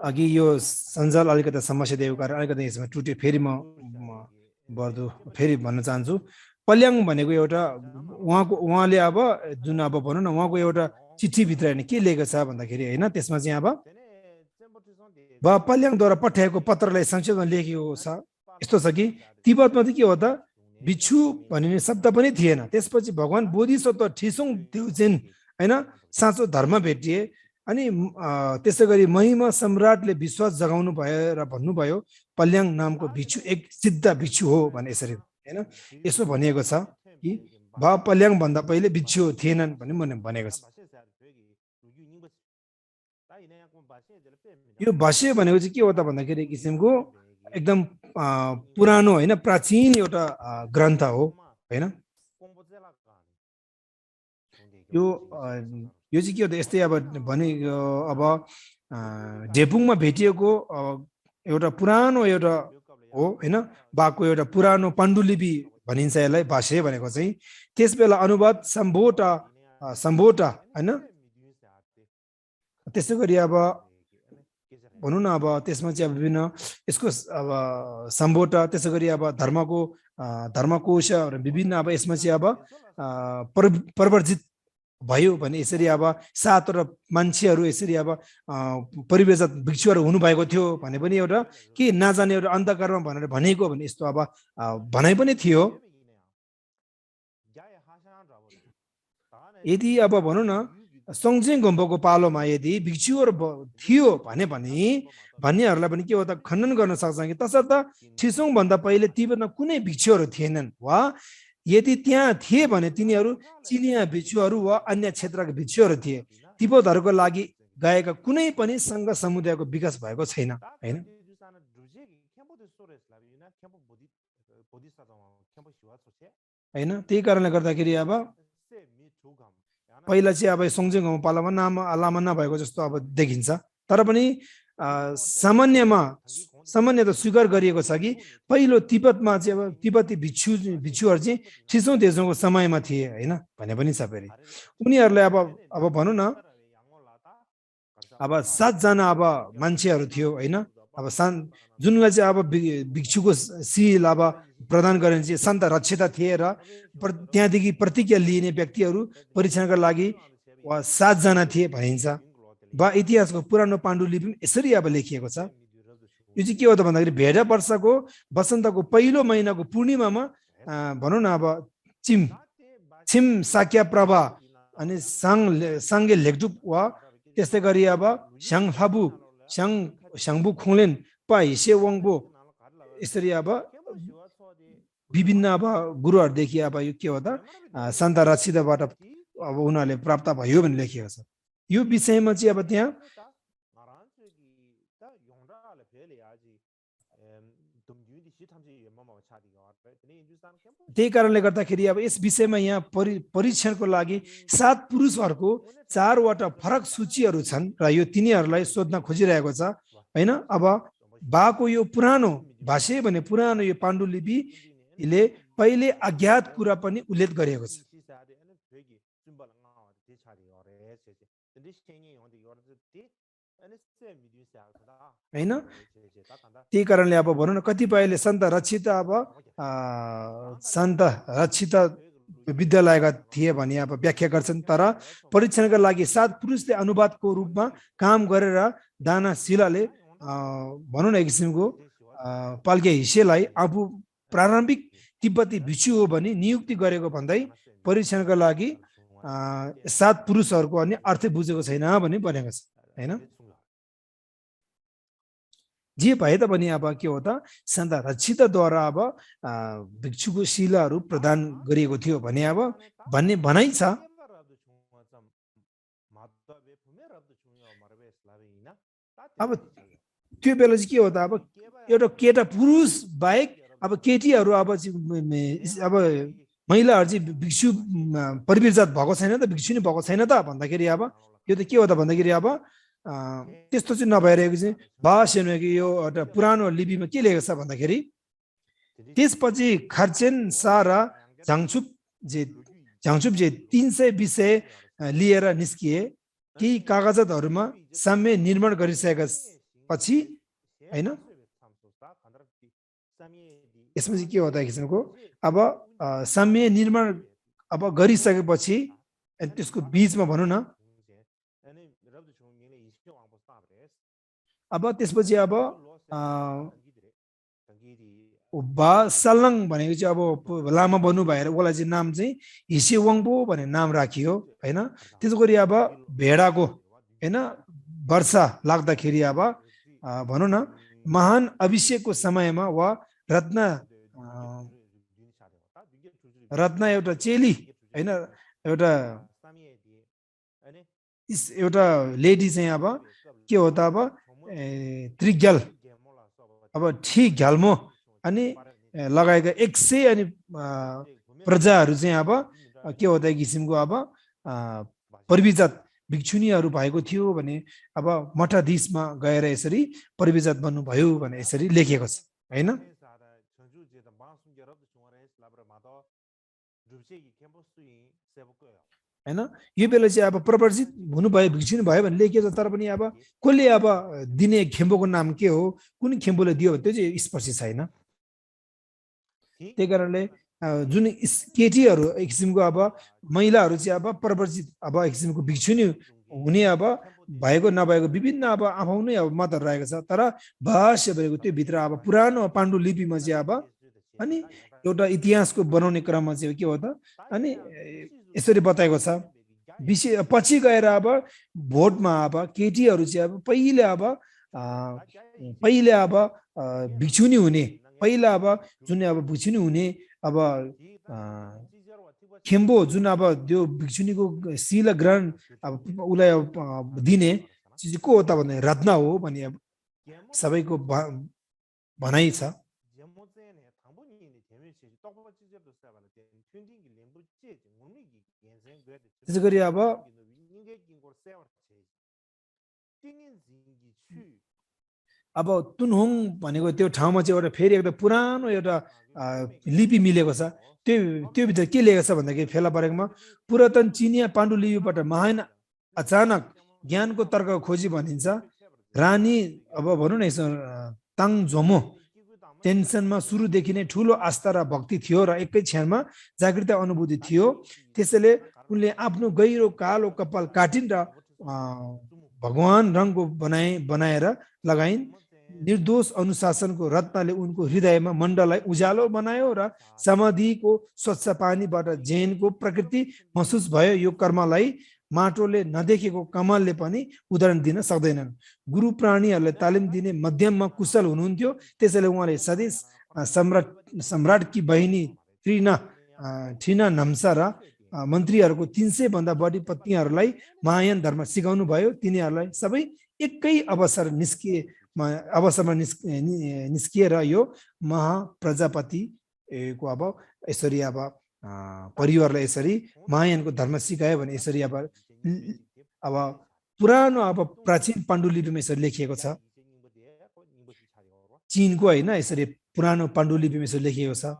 अघि यो सञ्जाल अलिकता समस्या दिएको कारण अलिकता यसमा टुट्यो, फेरि म बढ्दो फेरि भन्न चाहन्छु। पल्याङ भनेको एउटा उहाँले अब जुन अब भनौँ न उहाँको एउटा चिठीभित्र होइन के लेखेको छ भन्दाखेरि होइन, त्यसमा चाहिँ अब पल्याङद्वारा पठाएको पत्रलाई संक्षेपमा लेखेको छ। यस्तो छ कि तिब्बतमा चाहिँ के हो त, भिक्षु भन्ने शब्द पनि थिएन। त्यसपछि भगवान बोधिसत्व ठिसोङ देउचेन होइन साँचो धर्म भेटिए। अनि त्यसै गरी महिमा सम्राटले विश्वास जगाउनु भयो र भन्नुभयो पल्याङ नामको भिक्षु एक सिद्ध भिक्षु हो भने यसरी होइन यसो भनिएको छ कि पल्याङ भन्दा पहिले भिक्षु थिएनन् भन्ने भनेको छ। यो भाष्य भनेको चाहिँ के हो त भन्दाखेरि किसिमको एकदम पुरानो होइन प्राचीन एउटा ग्रन्थ हो होइन। यो चाहिँ के हो त यस्तै अब भने अब डेपुङमा भेटिएको एउटा पुरानो एउटा हो होइन, बाको एउटा पुरानो पाण्डुलिपि भनिन्छ यसलाई भाष्य भनेको चाहिँ। त्यस बेला अनुवाद सम्भोटा होइन। त्यसै गरी अब भनौँ न अब त्यसमा चाहिँ अब विभिन्न यसको अब सम्भोटा, त्यसै गरी अब धर्मकोश र विभिन्न अब यसमा चाहिँ अब प्रवर्जित भयो भने यसरी अब सातवटा मान्छेहरू यसरी अब परिवेशक भिक्षुहरू हुनुभएको थियो भने पनि एउटा के नजाने एउटा अन्धकारमा भनेर भनेको भने यस्तो अब भनाइ पनि थियो। यदि अब भनौँ न सङ्जेङ गोम्पोको पालोमा यदि भिक्षुहरू थियो भने भन्नेहरूलाई पनि के हो त खण्डन गर्न सक्छन् कि तसर्थ छिसोङ भन्दा पहिले तिब्बतमा कुनै भिक्षुहरू थिएनन् वा यदि त्यहाँ थिए भने तिनीहरू चिनिया भिक्षुहरू वा अन्य क्षेत्रका भिक्षुहरू थिए तिब्बतहरूको लागि गएका कुनै पनि सङ्घ समुदायको विकास भएको छैन हैन हैन त्यही कारणले गर्दाखेरि अब पहिला चाहिँ अब सङ्जेङ गोम्पो पालोमा लामा नभएको जस्तो अब देखिन्छ तर पनि सामान्य त स्वीकार गरिएको छ कि पहिलो तिब्बतमा चाहिँ अब तिब्बती भिक्षुहरू चाहिँ छिसौँ तेसौँको समयमा थिए हैन भने पनि छ फेरि उनीहरूलाई अब भनौँ न अब 7 जना अब मान्छेहरू थियो हैन अब जुनलाई चाहिँ अब भिक्षुको सिल अब प्रदान गर्ने चाहिँ सन्त रक्षिता थिए र त्यहाँदेखि प्रतिज्ञा लिने व्यक्तिहरू परीक्षणका लागि 7 जना थिए भनिन्छ वा इतिहासको पुरानो पाण्डुलिपि यसरी अब लेखिएको छ यो चाहिँ के हो त भन्दाखेरि भेडा वर्षको वसन्तको पहिलो महिनाको पूर्णिमामा भनौँ न अब छिम साक्या प्रभा अनि साङ्गे लेखडुप वा त्यस्तै गरी अब स्याङफाबु स्याङबु खोलेन पा हिसे वङबो यसरी अब विभिन्न अब गुरुहरूदेखि अब यो के हो त सन्त रक्षिताबाट अब उनीहरूले प्राप्त भयो भने लेखिएको छ यो विषयमा चाहिँ अब त्यहाँ त्यही कारणले गर्दाखेरि अब यस विषयमा यहाँ परीक्षणको लागि 7 पुरुषहरूको 4वटा फरक सूचीहरू छन् र यो तिनीहरूलाई सोध्न खोजिरहेको छ हैन अब बाको यो पुरानो भाषे भने पुरानो यो पाण्डुलिपिले पहिले अज्ञात कुरा पनि उल्लेख गरेको छ हैन त्यही कारणले अब भनौँ न कतिपयले सन्त रक्षिता विद्यालयका थिए भने अब व्याख्या गर्छन् तर परीक्षणका लागि 7 पुरुषले अनुवादको रूपमा काम गरेर दाना शिलाले भनौँ न एक किसिमको पाल्के हिस्सेलाई आफू प्रारम्भिक तिब्बती भिक्षु हो भने नियुक्ति गरेको भन्दै परीक्षणका लागि 7 पुरुषहरूको अन्य अर्थ बुझेको छैन भने भनेको छ हैन जे भए तापनि अब के हो त सन्त रक्षिताद्वारा अब भिक्षुको शिलाहरू प्रदान गरिएको थियो भने अब भन्ने भनाइ छ अब त्यो बेला चाहिँ के हो त अब एउटा केटा पुरुष बाहेक अब केटीहरू अब महिलाहरू चाहिँ भिक्षु परिवीरजात भएको छैन त भिक्षु नै भएको छैन त भन्दाखेरि अब यो त के हो त भन्दाखेरि अब त्यस्तो चाहिँ नभइरहेको चाहिँ भाषेको यो एउटा पुरानो लिपिमा के लेखेको छ भन्दाखेरि त्यसपछि खर्चेन सारा झाङछुप जे 300 विषय लिएर निस्किए केही कागजातहरूमा साम्य निर्माण गरिसकेका पछि हैन यसमा चाहिँ के हो त किसिमको अब साम्य निर्माण अब गरिसकेपछि त्यसको बीचमा भनौँ न अब त्यसपछि अब बा सलङ भनेको चाहिँ अब लामा बन्नु भएर उसलाई चाहिँ नाम चाहिँ हिसे वङपो भन्ने नाम राखियो हैन त्यसो गरी अब भेडाको हैन वर्षा लाग्दाखेरि अब भनौँ न महान अभिषेकको समयमा वा रत्न एउटा चेली हैन एउटा लेडी चाहिँ अब के हो त अब त्रिग्याल अब ठिक घ्याल्मो अनि लगाएका 100 अनि प्रजाहरू चाहिँ अब के हो त एक किसिमको अब परिवीरजात भिक्षुनीहरू भएको थियो भने अब मठाधीशमा गएर यसरी परिवीरजात बन्नुभयो भने यसरी लेखिएको छ हैन हैन यो बेला चाहिँ अब प्रवर्जित हुनुभयो भिक्षुनी भयो भने लेखिएको छ तर पनि अब कसले अब दिने खेम्बोको नाम के हो कुन खेम्बोले दियो त्यो चाहिँ स्पष्ट छैन त्यही कारणले जुन केटीहरू एक किसिमको अब महिलाहरू चाहिँ अब प्रवर्जित अब एक किसिमको भिक्षुनी हुने अब भएको नभएको विभिन्न अब आफ्नै अब मतहरू रहेको छ तर भाष्य भनेको त्यो भित्र अब पुरानो पाण्डुलिपिमा चाहिँ अब अनि एउटा इतिहासको बनाउने क्रममा चाहिँ के हो त अनि यसरी बताएको छ विषय पछि गएर अब भोटमा अब केटीहरू चाहिँ अब पहिले अब भिक्षुनी हुने पहिला अब जुन अब भिक्षुनी हुने अब खेम्बो जुन अब त्यो भिक्षुनीको शील ग्रहण अब उसलाई दिने चिज को हो त भने रत्न हो भने अब सबैको भनाइ छ। त्यसै गरी अब तुनहुङ भनेको त्यो ठाउँमा चाहिँ एउटा फेरि एउटा पुरानो एउटा लिपि मिलेको छ। त्यो भित्र के लेखेको छ भन्दाखेरि फेला परेकोमा पुरातन चिनिया पाण्डुलिपिबाट महान अचानक ज्ञानको तर्क खोजी भनिन्छ। रानी अब भनौँ न यसो ताङझोमो टेन्सनमा सुरुदेखि नै ठुलो आस्था र भक्ति थियो र एकै क्षणमा जागृत अनुभूति थियो। त्यसैले उनले आफ्नो गहिरो कालो कपाल काटिन् र भगवान रङको बनाएर लगाइन्। निर्दोष अनुशासनको रत्नले उनको हृदयमा मण्डललाई उज्यालो बनायो र समाधिको स्वच्छ पानीबाट जैनको प्रकृति महसुस भयो। यो कर्मलाई माटोले नदेखेको कमलले पनि उदाहरण दिन सक्दैनन्। गुरु प्राणीहरूलाई तालिम दिने मध्यममा कुशल हुनुहुन्थ्यो। त्यसैले उहाँले सधैँ सम्राटकी बहिनी ट्रिना नम्सा र मन्त्रीहरूको 300 भन्दा बढी पत्नीहरूलाई महायान धर्म सिकाउनु भयो। तिनीहरूलाई सबै एकै अवसरमा निस्किएर यो महाप्रजापतिको अब यसरी अब परिवारलाई यसरी महायानको धर्म सिकायो भने यसरी अब पुरानो अब प्राचीन पाण्डुलिपिमा यसरी लेखिएको छ। चीनको होइन यसरी पुरानो पाण्डुलिपिमा यसरी लेखिएको छ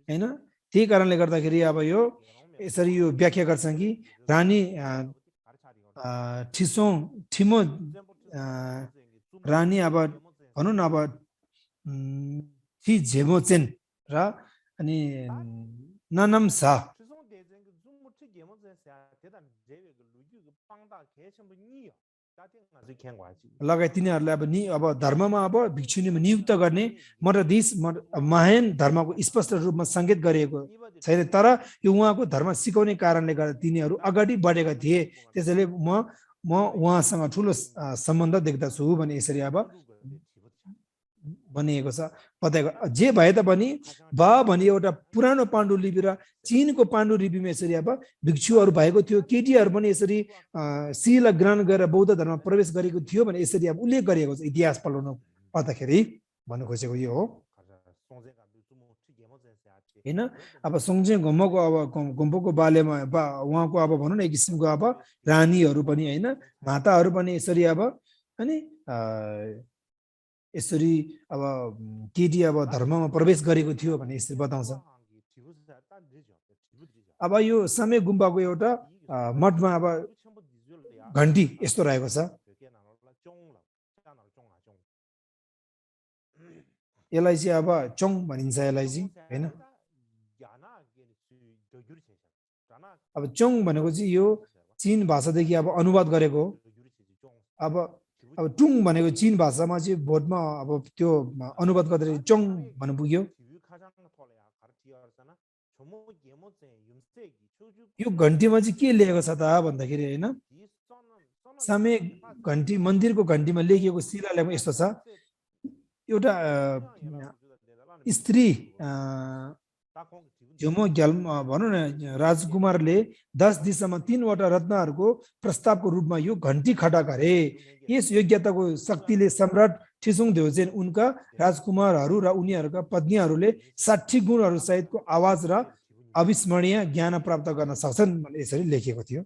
होइन। त्यही कारणले गर्दाखेरि अब यो यसरी यो व्याख्या गर्छन् कि रानी ठिमो रानी अब भनौँ न अब झेमोचेन र अनि ननम्सा लगायत तिनीहरूलाई अब धर्ममा अब भिक्षुनीमा नियुक्त गर्ने मठाधीश महायान धर्मको स्पष्ट रूपमा सङ्केत गरिएको छैन। तर यो उहाँको धर्म सिकाउने कारणले गर्दा तिनीहरू अगाडि बढेका थिए। त्यसैले म उहाँसँग ठुलो सम्बन्ध देख्दछु भने यसरी अब भनिएको छ। बताएको जे भए तापनि भनी एउटा पुरानो पाण्डुलिपि र चीनको पाण्डुलिपिमा यसरी अब भिक्षुहरू भएको थियो। केटीहरू पनि यसरी शील ग्रहण गरेर बौद्ध धर्ममा प्रवेश गरेको थियो भने यसरी अब उल्लेख गरिएको छ इतिहास पढाउनु पर्दाखेरि भन्नु खोजेको यो हो होइन। अब सोङजे घोम्बोको अब घोम्बोको बालेमा उहाँको अब भनौँ न एक किसिमको अब रानीहरू पनि होइन माताहरू पनि यसरी अब अनि यसरी अब केटी अब धर्ममा प्रवेश गरेको थियो भने यसरी बताउँछ। अब यो समय गुम्बाको एउटा मठमा अब घन्टी यस्तो रहेको छ। यसलाई चाहिँ अब चोङ भनिन्छ यसलाई चाहिँ होइन। अब चोङ भनेको चाहिँ यो चीन भाषादेखि अब अनुवाद गरेको हो। अब टुङ भनेको चीन भाषामा चाहिँ भोटमा अब त्यो अनुवाद गर्दाखेरि चोङ भन्नु पुग्यो। यो घन्टीमा चाहिँ के लेखेको छ त भन्दाखेरि होइन सामे घन्टी मन्दिरको घन्टीमा लेखिएको शिलालेखमा यस्तो छ। एउटा स्त्री झुमो ग्याल्मा भनौँ न राजकुमारले 10 दिशामा 3वटा रत्नहरूको प्रस्तावको रूपमा यो घन्टी खडा गरे। यस योग्यताको शक्तिले सम्राट ठिसुङ देउचेन उनका राजकुमारहरू र उनीहरूका पत्नीहरूले 60 गुणहरू सहितको आवाज र अविस्मरणीय ज्ञान प्राप्त गर्न सक्छन् भन्ने यसरी लेखिएको थियो।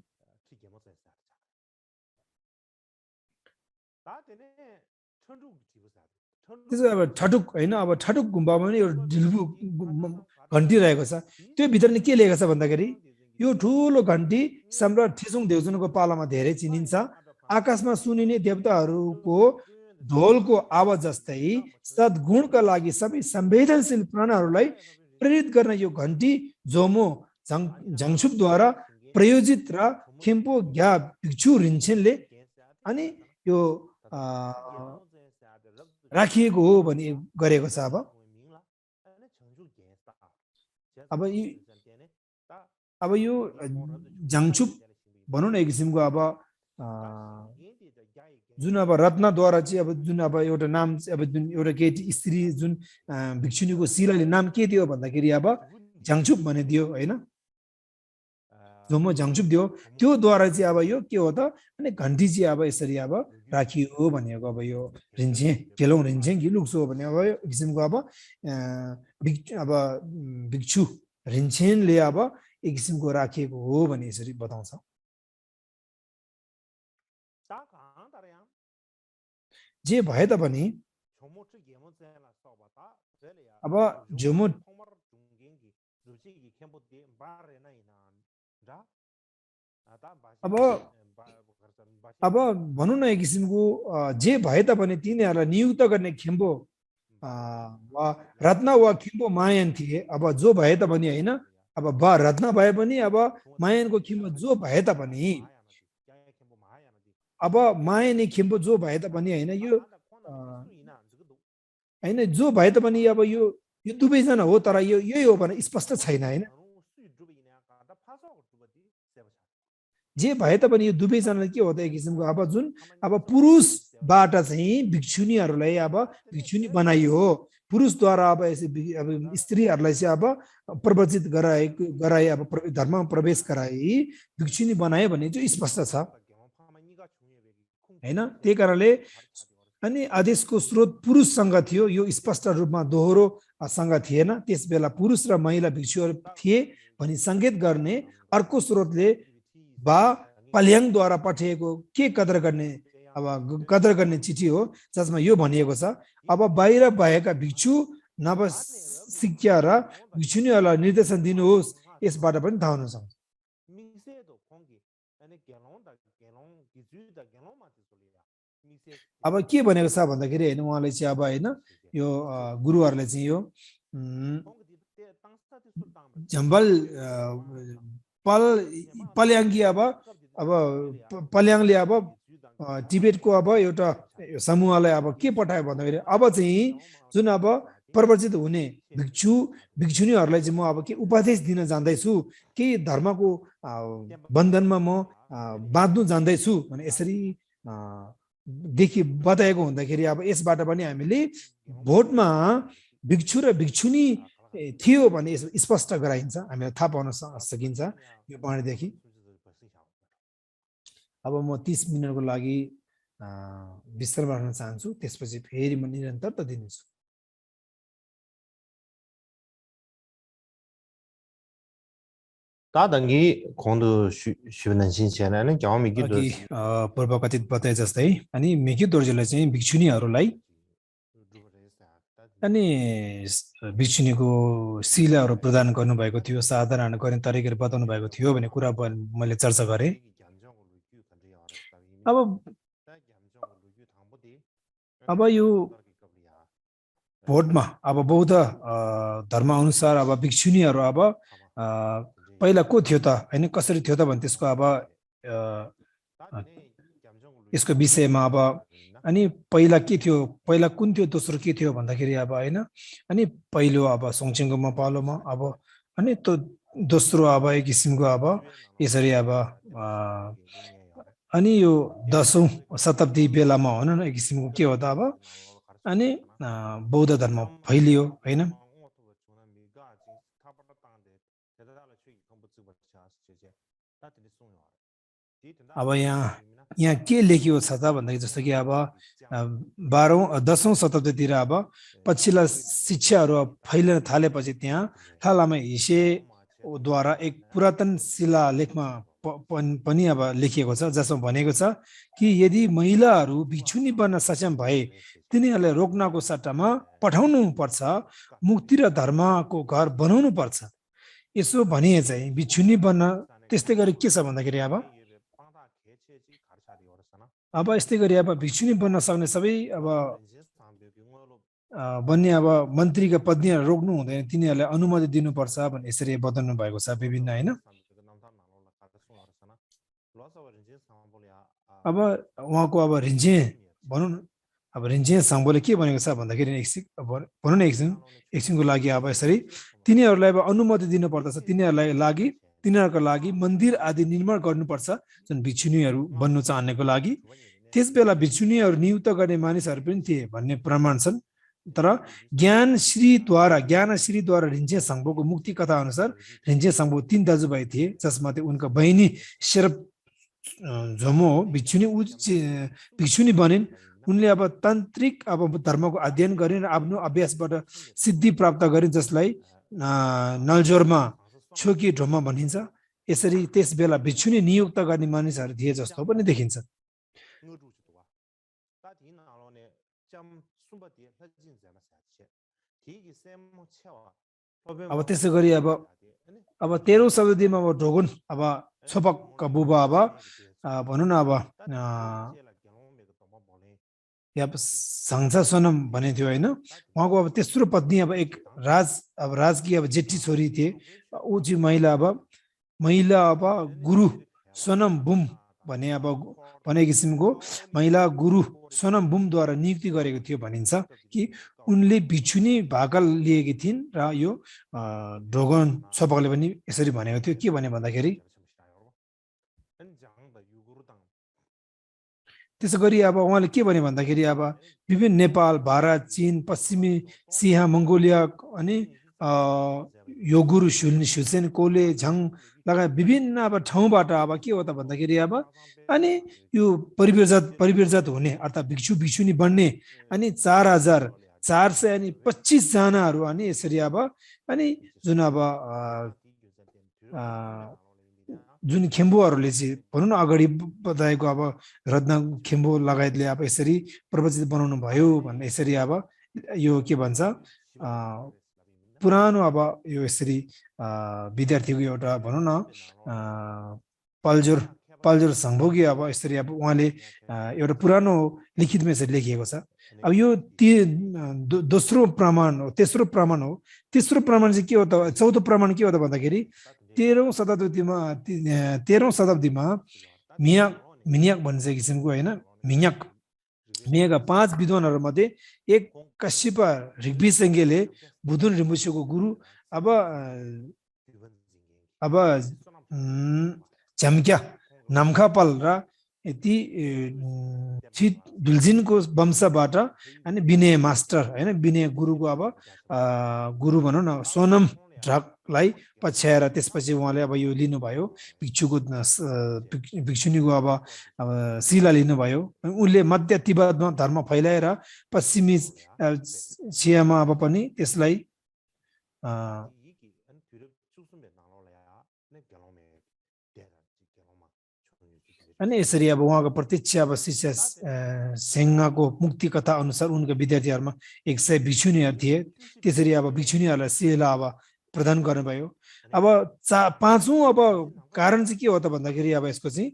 त्यसो अब ठटुक होइन अब ठटुक गुम्बामा पनि एउटा ढिल्बु घन्टी रहेको छ। त्यो भित्र के लेखेको छ भन्दाखेरि यो ठुलो घन्टी सम्राट ठिसुङ देउचुनको पालामा धेरै चिनिन्छ। आकाशमा सुनिने देवताहरूको ढोलको आवाज जस्तै सद्गुणका लागि सबै संवेदनशील प्राणहरूलाई प्रेरित गर्न यो घन्टी जोमो झङछुपद्वारा प्रयोजित र खेम्पो ग्या भिक्षु रिन्छेनले अनि यो राखिएको हो भनी गरेको छ। अब अब यो जाङछुप भनौँ न एक किसिमको अब जुन अब रत्नद्वारा चाहिँ अब जुन अब एउटा नाम अब जुन एउटा केटी स्त्री जुन भिक्षुनीको शिलाले नाम के दियो भन्दाखेरि अब जाङछुप भने दियो होइन जोमो जाङछुप दियो त्योद्वारा चाहिँ अब यो के हो त अनि घन्टी चाहिँ अब यसरी अब राखियो भनेको अब यो रिन्छे केलौँ रिन्छे गिलुक्सो भने अब एक किसिमको अब भिक्षु रिन्छेनले अब एक किसिमको राखिएको हो भने यसरी बताउँछ जे भए तापनि अब जोमो अब भनौँ न एक किसिमको जे भए तापनि तिनीहरूलाई नियुक्त गर्ने खेम्बो वा रत्न वा खिम्बो मायन थिए अब जो भए तापनि होइन अब बा रत्न भए पनि अब मायनको खिम्बो जो भए तापनि अब मायने खिम्बो जो भए तापनि होइन यो होइन जो भए तापनि अब यो दुवैजना हो तर यो यही हो भने स्पष्ट छैन होइन जे भए तापनि यो दुवैजना के हो त एक किसिमको अब जुन अब पुरुषबाट चाहिँ भिक्षुनीहरूलाई अब भिक्षुनी बनाइयो पुरुषद्वारा अब स्त्रीहरूलाई चाहिँ अब प्रवचित गराए अब धर्ममा प्रवेश गराए भिक्षुनी बनाए भन्ने चाहिँ स्पष्ट छ हैन त्यही कारणले अनि आदेशको स्रोत पुरुषसँग थियो यो स्पष्ट रूपमा दोहोरो सँग थिएन त्यस बेला पुरुष र महिला भिक्षुहरू थिए भनी संकेत गर्ने अर्को स्रोतले बा पल्याङद्वारा पठाइएको के कदर गर्ने चिठी हो जसमा यो भनिएको छ अब बाहिर भएका भिक्षु नवशिक्षा र भिक्षुनीहरूलाई निर्देशन दिनुहोस् यसबाट पनि थाहा हुन सक्छ अब के भनेको छ भन्दाखेरि हैन उहाँले चाहिँ अब हैन यो गुरुहरुले चाहिँ यो जम्बल पल्याङ्गी अब पल्याङले अब टिबेटको अब एउटा समूहलाई अब के पठायो भन्दाखेरि अब चाहिँ जुन अब प्रवर्तित हुने भिक्षुनीहरूलाई चाहिँ म अब के उपदेश दिन जान्दैछु के धर्मको बन्धनमा म बाँध्नु जान्दैछु भने यसरी देखि बताएको हुँदाखेरि अब यसबाट पनि हामीले भोटमा भिक्षु र भिक्षुनी थियो भने स्पष्ट गराइन्छ हामीलाई थाहा पाउन सकिन्छ यो पढ्नेदेखि अब म 30 मिनेटको लागि विश्राम राख्न चाहन्छु त्यसपछि फेरि म निरन्तरता दिनेछु पूर्व कथित बताए जस्तै अनि मेकी दोर्जेले चाहिँ भिक्षुनीहरूलाई अनि भिक्षुनीको शिलाहरू प्रदान गर्नुभएको थियो साधारण गर्ने तरिकाहरू बताउनु भएको थियो भन्ने कुरा मैले चर्चा गरेँ अब यो भोटमा अब बौद्ध धर्म अनुसार अब भिक्षुनीहरू अब पहिला को थियो त हैन कसरी थियो त भने त्यसको अब यसको विषयमा अब अनि पहिला के थियो पहिला कुन थियो दोस्रो के थियो भन्दाखेरि अब हैन अनि पहिलो अब सोङचेङको पालोमा अब अनि त दोस्रो अब एक किसिमको अब यसरी अब अनि यो 10औं शताब्दी बेलामा हो न एक किसिमको के हो त अब अनि बौद्ध धर्म फैलियो हैन अब यहाँ के लेखिएको छ त भन्दाखेरि जस्तो कि अब 10औं शताब्दीतिर अब पछिल्ला शिक्षाहरू फैलिन थालेपछि त्यहाँ लामा हिसेद्वारा एक पुरातन शिलालेखमा पनि अब लेखिएको छ जसमा भनेको छ कि यदि महिलाहरू भिक्षुनी बन्न सक्षम भए तिनीहरूलाई रोक्नको सट्टामा पठाउनु पर्छ मुक्ति र धर्मको घर बनाउनु पर्छ यसो भने चाहिँ भिक्षुनी बन्न त्यस्तै गरी के छ भन्दाखेरि अब यस्तै गरी अब भिक्षुनी बन्न सक्ने सबै अब बन्ने अब मन्त्रीका पत्नीहरू रोक्नु हुँदैन तिनीहरूलाई अनुमति दिनुपर्छ भन्ने यसरी बताउनु भएको छ विभिन्न हैन अब उहाँको अब रिन्जे भनौँ न अब रिन्जे साङ्बोले के भनेको छ भन्दाखेरि भनौँ न एकछिनको लागि अब यसरी तिनीहरूलाई अब अनुमति दिनु पर्दछ तिनीहरूलाई लागि तिनीहरुको लागि मन्दिर आदि निर्माण गर्नुपर्छ जुन भिक्षुनीहरु बन्नु चाहनेको लागि त्यसबेला भिक्षुनीहरु नियुक्त गर्ने मानिसहरु पनि थिए भन्ने प्रमाण छन् तर ज्ञानश्रीद्वारा रिन्चे संघको मुक्ति कथा अनुसार रिन्चे संघको 3 दाजुभाइ थिए जसमध्ये उनका बहिनी शेरप झमो भिक्षुनी बनिन् उनले अब तान्त्रिक अब धर्मको अध्ययन गरिन् र आफ्नो अभ्यासबाट सिद्धि प्राप्त गरिन् जसलाई नलजोरमा छोकी ढोमा भनिन्छ यसरी त्यसबेला भिक्षुनी नियुक्त गर्ने मानिसहरु थिए जस्तो पनि देखिन्छ अब त्यसै गरी अब 13औं शताब्दीमा अब ढोगन अब छोपकका बुबा अब भनौं न अब या संसा सोनम भने थियो हैन उहाँको अब तेस्रो पत्नी अब एक राजकी अब जेठी छोरी थिए ऊ चाहिँ महिला अब गुरु सोनम बुम भने अब भने किसिमको महिला गुरु सोनम बुम द्वारा नियुक्ति गरेको थियो भनिन्छ कि उनले भिक्षुनी भाकल लिएकी थिइन् र यो ढोगन छोपकले पनि यसरी भनेको थियो के भने भन्दाखेरि त्यसैगरी अब उहाँले के भने भन्दाखेरि अब विभिन्न नेपाल भारत चीन पश्चिमी सिहा मंगोलिया अनि यो गुरु सुसेन कोले झङ लगायत विभिन्न अब ठाउँबाट अब के हो त भन्दाखेरि अब अनि यो परिव्रजत हुने अर्थात् भिक्षुनी बन्ने अनि 4425 जनाहरु अनि यसरी अब अनि जुन अब जुन खेम्बुहरुले चाहिँ भनौं न अगाडि बताएको अब रत्न खेम्बु लगायतले अब यसरी प्रवचित बनाउनु भयो भन्ने यसरी अब यो के भन्छ पुरानो अब यो यसरी विद्यार्थीको एउटा भनौं न पल्जोर संभोगी अब यसरी अब उहाँले एउटा पुरानो लिखितमा यसरी लेखिएको छ अब यो दोस्रो प्रमाण हो तेस्रो प्रमाण चाहिँ के हो त चौथो प्रमाण के हो त भन्दाखेरि 13औं शताब्दीमा मिन्याक भन्छ किसिमको हैन मियाका 5 विद्वानहरु मध्ये एक कश्यप ऋग्विसंज्ञले बुधुन रिम्बुसेको गुरु अब झम्क्या नामखापल र यति दुलजिनको वंशबाट अनि विनय मास्टर हैन विनय गुरुको अब गुरु भनौं न सोनम ढ्रकलाई पछ्याएर त्यसपछि उहाँले अब यो लिनुभयो भिक्षुनीको अब शिला लिनुभयो उनले मध्य तिब्बतमा धर्म फैलाएर पश्चिमी सियामा अब पनि त्यसलाई अनि यसरी अब उहाँको प्रत्यक्ष अब शिष्य सेङ्गाको मुक्ति कथा अनुसार उनका विद्यार्थीहरुमा 100 भिक्षुनीहरु थिए त्यसरी अब भिक्षुनीहरुलाई शिला अब प्रदान गर्नुभयो अब पाँचौं अब कारण चाहिँ के हो त भन्दाखेरि अब यसको चाहिँ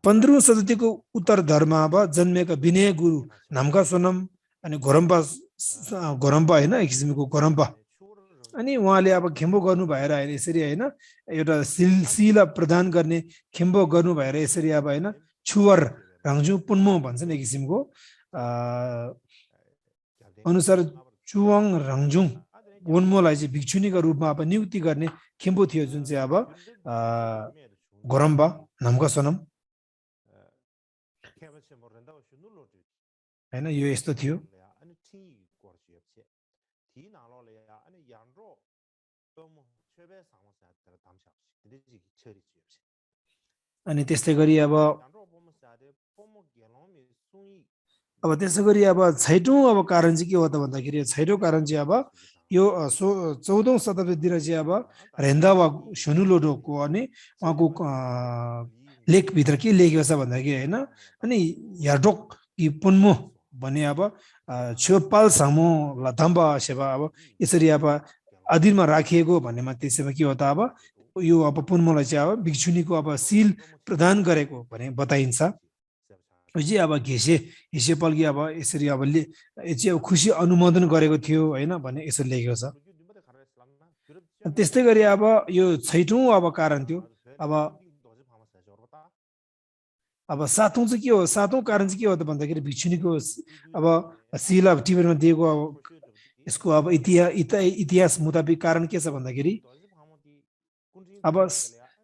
15औं शताब्दीको उत्तर धर्ममा अब जन्मेका विनय गुरु नामका सोनम अनि घोरम्पा हैन एक किसिमको घोरम्पा अनि उहाँले अब खेम्बो गर्नु भएर हैन यसरी हैन एउटा शिला प्रदान गर्ने खेम्बो गर्नु भएर यसरी अब हैन छुवर रङजु पुन्मो भन्छन् एक किसिमको अनुसार चुवाङ रङजुङ वनमोलाई चाहिँ भिक्षुनीको रूपमा अब नियुक्ति गर्ने खेम्बो थियो जुन चाहिँ अब घोरम्बा नामका सोनम हैन यो यस्तो थियो अनि त्यसै गरी अब त्यसै गरी अब छैटौं अब कारण चाहिँ के हो त भन्दाखेरि छैटौं कारण चाहिँ अब यो 14औं शताब्दीतिर चाहिँ अब रेन्दावा सुनुलोडोको अनि उहाँको लेख भित्र के लेखेको छ भन्दाखेरि हैन अनि याडोक कि पुन्मो भने अब छेपाल सामो लथम्बा सेवा अब यसरी अब अधीनमा राखिएको भन्नेमा त्यसैमा के हो त अब यो अब पुन्मोलाई चाहिँ अब भिक्षुनीको अब सील प्रदान गरेको भने बताइन्छ चाहिँ अब हिसेपल्की अब यसरी अब चाहिँ खुसी अनुमोदन गरेको थियो हैन भन्ने यसरी लेखेको छ त्यस्तै गरी अब यो छैटौं अब कारण थियो अब सातौं चाहिँ के हो सातौं कारण चाहिँ के हो त भन्दाखेरि भिक्षुनीको अब शिला टिबेटमा दिएको अब यसको अब इतिहास मुताबिक कारण के छ भन्दाखेरि अब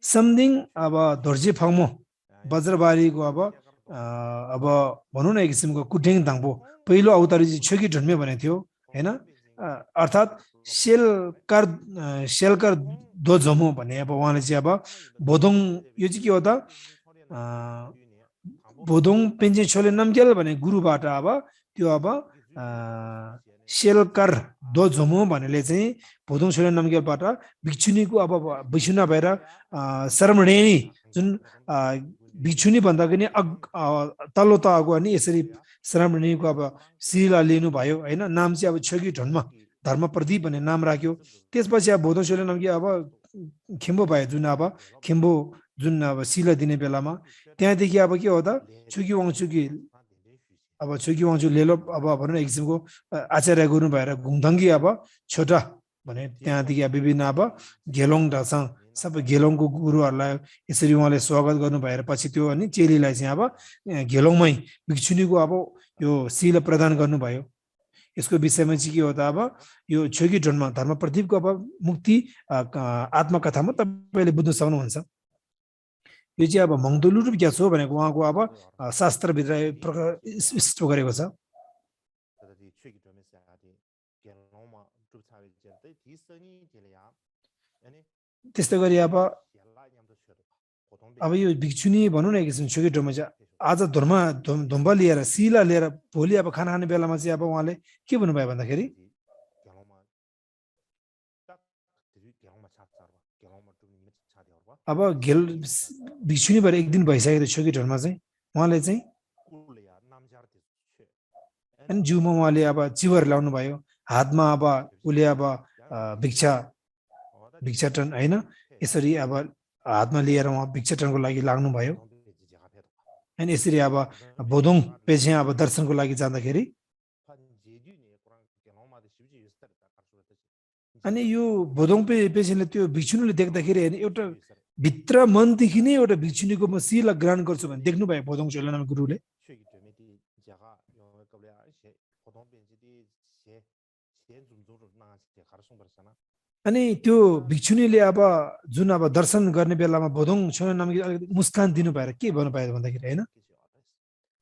समथिङ अब धोर्जे फङ्मो वज्रबारीको अब भनौँ न एक किसिमको कुटेङ दाङबो पहिलो अवतारी चाहिँ छोकी ढुन्मे भनेको थियो हैन अर्थात् सेलकर दो जमो भने अब उहाँले चाहिँ अब बोधोङ यो चाहिँ के हो त बोधोङ पेन्जे छोले नम्गेल भने गुरुबाट अब त्यो अब सेलकर दो जमो भनेले चाहिँ बोधोङ छोले नम्गेलबाट भिक्षुनीको अब भिक्षुना भएर शर्मणेनी जुन भिक्षुनी भन्दा पनि तल्लो तहको अनि यसरी शर्मणेनीको अब शिला लिनुभयो होइन नाम चाहिँ अब छोकी ढुन्म धर्म प्रदीप भन्ने नाम राख्यो त्यसपछि अब बोधोङ छोले नम्गे अब खिम्बो भयो जुन अब खिम्बो जुन अब शिला दिने बेलामा त्यहाँदेखि अब के हो त छुकी वाङचुकी लेलो अब भनौँ न एक किसिमको आचार्य गुरु भएर घुङधङ्गी अब छोटा भने त्यहाँदेखि अब विभिन्न अब घेलोङ ढासाङ सबै घेलोङको गुरुहरूलाई यसरी उहाँले स्वागत गर्नु भएर पछि त्यो अनि चेलीलाई चाहिँ अब घेलोङमै भिक्षुनीको अब यो शिला प्रदान गर्नुभयो यसको विषयमा चाहिँ के हो त अब यो छोकी ढुन्म धर्म प्रदीपको अब मुक्ति आत्मकथामा तपाईँले बुझ्न सक्नुहुन्छ यो चाहिँ अब मङ्दुलु रूप क्या छो भनेको उहाँको अब शास्त्रभित्र स्पष्ट गरेको छ त्यस्तै गरी अब यो भिक्षुनी भनौँ न एक किसिम छोकी ढुन्म चाहिँ आज धुम्बा लिएर शिला लिएर भोलि अब खाना खाने बेलामा चाहिँ अब उहाँले के भन्नुभयो भन्दाखेरि अब भिक्षुनी भएर एक दिन भइसकेको थियो छोकी ढुन्ममा चाहिँ उहाँले चाहिँ अनि जिउमा उहाँले अब चिवर ल्याउनु भयो हातमा अब उसले अब भिक्षाटन होइन यसरी अब हातमा लिएर उहाँ भिक्षाटनको लागि लाग्नुभयो अनि यसरी अब बोधोङ पेजे अब दर्शनको लागि जाँदाखेरि अनि यो बोधोङ पेजेले त्यो भिक्षुनीले देख्दाखेरि होइन एउटा भित्र मनदेखि नै एउटा भिक्षुनीको म शिला ग्रहण गर्छु भने देख्नुभयो बोधोङ छोले नम्गे गुरुले अनि त्यो भिक्षुनीले अब जुन अब दर्शन गर्ने बेलामा बोधोङ छोले नम्गे अलिकति मुस्कान दिनु भएर के भन्नुभयो भन्दाखेरि होइन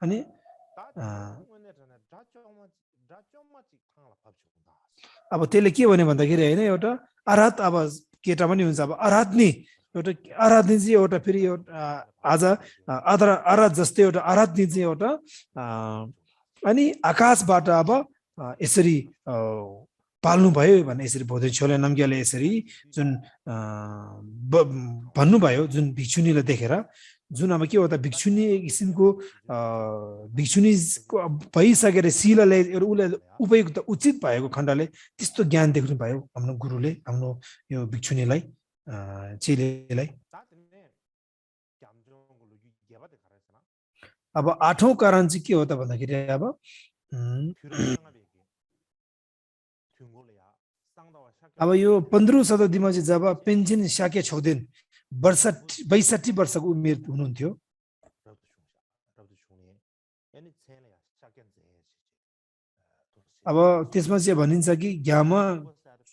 अनि अब त्यसले के भन्यो भन्दाखेरि होइन एउटा आराध अब केटा पनि हुन्छ अब आराधनी एउटा आराधनी चाहिँ एउटा फेरि एउटा आज आराध जस्तै एउटा आराधनी चाहिँ एउटा अनि आकाशबाट अब यसरी पाल्नुभयो भने यसरी बोधोङ छोले नम्गेले यसरी जुन भन्नुभयो जुन भिक्षुनीले देखेर जुन अब के हो त भिक्षुनी एक किसिमको भिक्षुनीको भइसकेर शिलाले उसले उपयुक्त उचित भएको खण्डले त्यस्तो ज्ञान देख्नुभयो हाम्रो गुरुले हाम्रो यो भिक्षुनीलाई चेलीलाई अब आठौं कारण चाहिँ के हो त भन्दाखेरि अब यो 15औं शताब्दीमा चाहिँ जब पेन्जिन साके छोदेन 62 वर्षको उमेर हुनुहुन्थ्यो अब त्यसमा चाहिँ भनिन्छ कि घ्यामा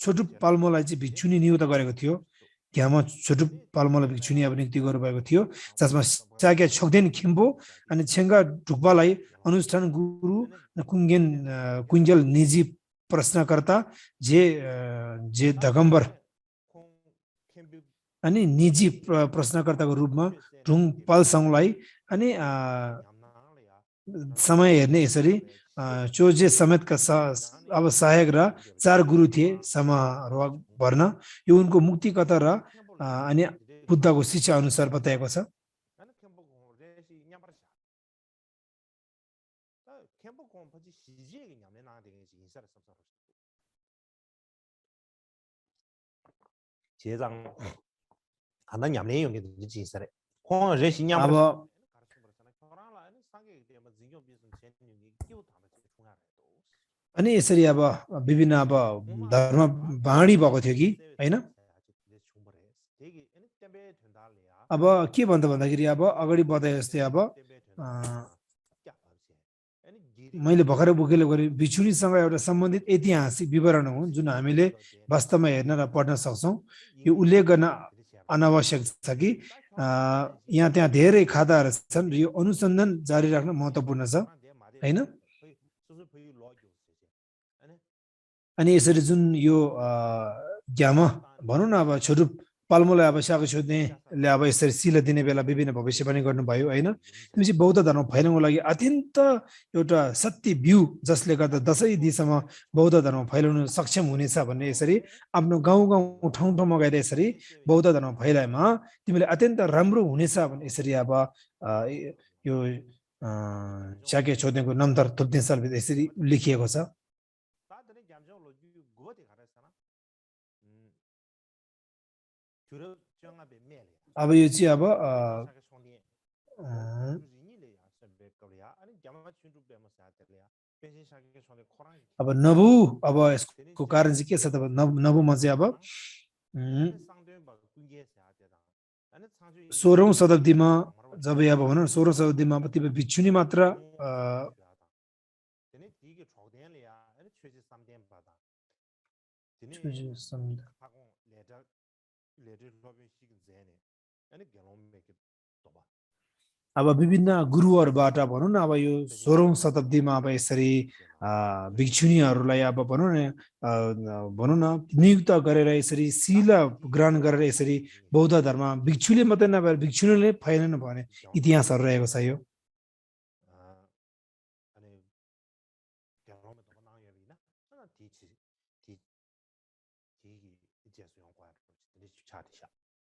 छोटु पाल्मोलाई चाहिँ भिक्षुनी नियुक्त गरेको थियो घ्यामा छोटु पाल्मोलाई भिक्षुनी अब नियुक्ति गर्नुभएको थियो जसमा साके छोक्देन खिम्बो अनि छेङ्गा ढुक्पालाई अनुष्ठान गुरु कुञ्जल निजी प्रश्नकर्ता जे दगम्बर अनि निजी प्रश्नकर्ताको रूपमा ढुङ पालसङलाई अनि समय हेर्ने यसरी चोजे समेतका अब सहायक र 4 गुरु थिए समारोह भर्न यो उनको मुक्ति कथा र अनि बुद्धको शिक्षा अनुसार बताएको छ अब अनि यसरी अब विभिन्न अब धर्म बाँडी भएको थियो कि हैन अब के भन्छ भन्दाखेरि अब अगाडि बढे जस्तै अब मैले भर्खरै बुकेले गरे भिक्षुनीसँग एउटा सम्बन्धित ऐतिहासिक विवरण हो जुन हामीले वास्तवमा हेर्न र पढ्न सक्छौं यो उल्लेख गर्न अनावश्यक छ कि यहाँ त्यहाँ धेरै खादाहरू छन् र यो अनुसन्धान जारी राख्न महत्त्वपूर्ण छ हैन अनि यसरी जुन यो ज्ञाम भनौँ न अब छोटो पाल्मोलाई अब साग सोध्नेले अब यसरी सिला दिने बेला विभिन्न भविष्यवाणी गर्नुभयो होइन त्यसपछि बौद्ध धर्म फैलाउनको लागि अत्यन्त एउटा सत्य बिउ जसले गर्दा दशै दिशामा बौद्ध धर्म फैलाउन सक्षम हुनेछ भन्ने यसरी आफ्नो गाउँ गाउँ ठाउँ ठाउँमा गएर यसरी बौद्ध धर्म फैलाएमा तिमीले अत्यन्त राम्रो हुनेछ भन्ने यसरी अब यो शाक्य छोड्नेको नम्तर थुप्ने सालभित्र यसरी लेखिएको छ अब यो चाहिँ अब नबु अब यसको कारण चाहिँ के छ त नबुमा चाहिँ अब 16औं शताब्दीमा जब अब भनौँ 16औं शताब्दीमा अब त्यो भिक्षुनी मात्र अब विभिन्न गुरुहरूबाट भनौँ न अब यो 16औं शताब्दीमा अब यसरी भिक्षुनीहरूलाई अब भनौँ न नियुक्त गरेर यसरी शिला ग्रहण गरेर यसरी बौद्ध धर्म भिक्षुले मात्रै नभएर भिक्षुनीले फैलन भने इतिहासहरू रहेको छ यो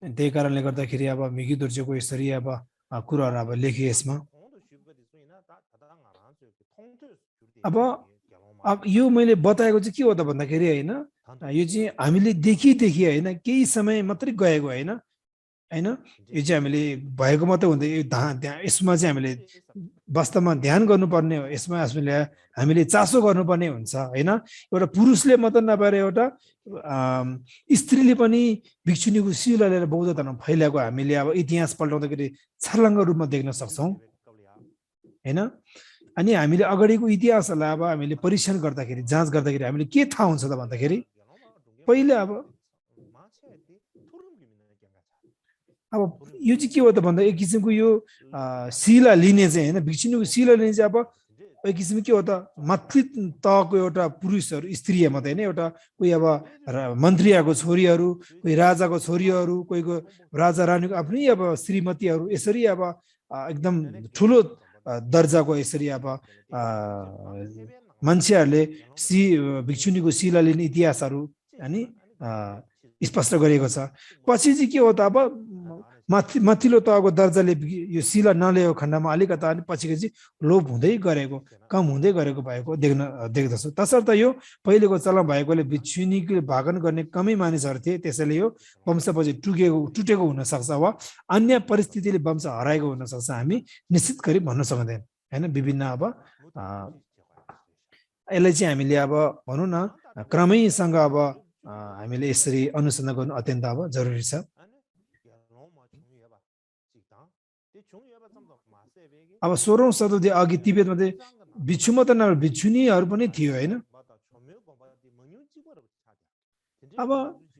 त्यही कारणले गर्दाखेरि अब मिगी दोर्जेको यसरी अब कुराहरू अब लेखिए यसमा अब यो मैले बताएको चाहिँ के हो त भन्दाखेरि हैन यो चाहिँ हामीले देखि हैन केही समय मात्रै गएको हैन हैन यो चाहिँ हामीले भएको मात्रै हुँदै यसमा चाहिँ हामीले वास्तवमा ध्यान गर्नुपर्ने हो यसमा हामीले चासो गर्नुपर्ने हुन्छ हैन एउटा पुरुषले मात्र नभएर एउटा स्त्रीले पनि भिक्षुनीको शिला लिएर बौद्ध धर्म फैलाएको हामीले अब इतिहास पल्टाउँदाखेरि छर्लङ्ग रूपमा देख्न सक्छौं हैन अनि हामीले अगाडिको इतिहासलाई अब हामीले परीक्षण गर्दाखेरि जाँच गर्दाखेरि हामीले के थाहा हुन्छ त भन्दाखेरि पहिले अब यो चाहिँ के हो त भन्दा एक किसिमको यो शिला लिने चाहिँ हैन भिक्षुनीको शिला लिने चाहिँ अब एक किसिमको के हो त माथि तहको एउटा पुरुषहरू स्त्री मात्रै हैन एउटा कोही अब मन्त्रीको छोरीहरू कोही राजाको छोरीहरू कोहीको राजा रानीको आफ्नै अब श्रीमतीहरू यसरी अब एकदम ठुलो दर्जाको यसरी अब मान्छेहरूले भिक्षुनीको शिला लिने इतिहासहरू अनि स्पष्ट गरेको छ पछि चाहिँ के हो त अब माथिल्लो तहको दर्जाले यो शिला नलिएको खण्डमा अलिकता अनि पछिको चाहिँ लोप हुँदै गरेको कम हुँदै गरेको भएको देख्दछु तसर्थ यो पहिलेको चलन भएकोले भिक्षुनीको भागन गर्ने कमै मानिसहरू थिए त्यसैले यो वंश पछि टुटेको हुन सक्छ वा अन्य परिस्थितिले वंश हराएको हुन सक्छ हामी निश्चित गरी भन्न सक्दैन हैन विभिन्न अब यसलाई चाहिँ हामीले अब भनौँ न क्रमैसँग अब हामीले यसरी अनुसन्धान गर्नु अत्यन्त अब जरुरी छ अब 16औं शताब्दी अघि तिब्बतमा चाहिँ भिक्षु मात्र नभएर भिक्षुनीहरू पनि थियो हैन अब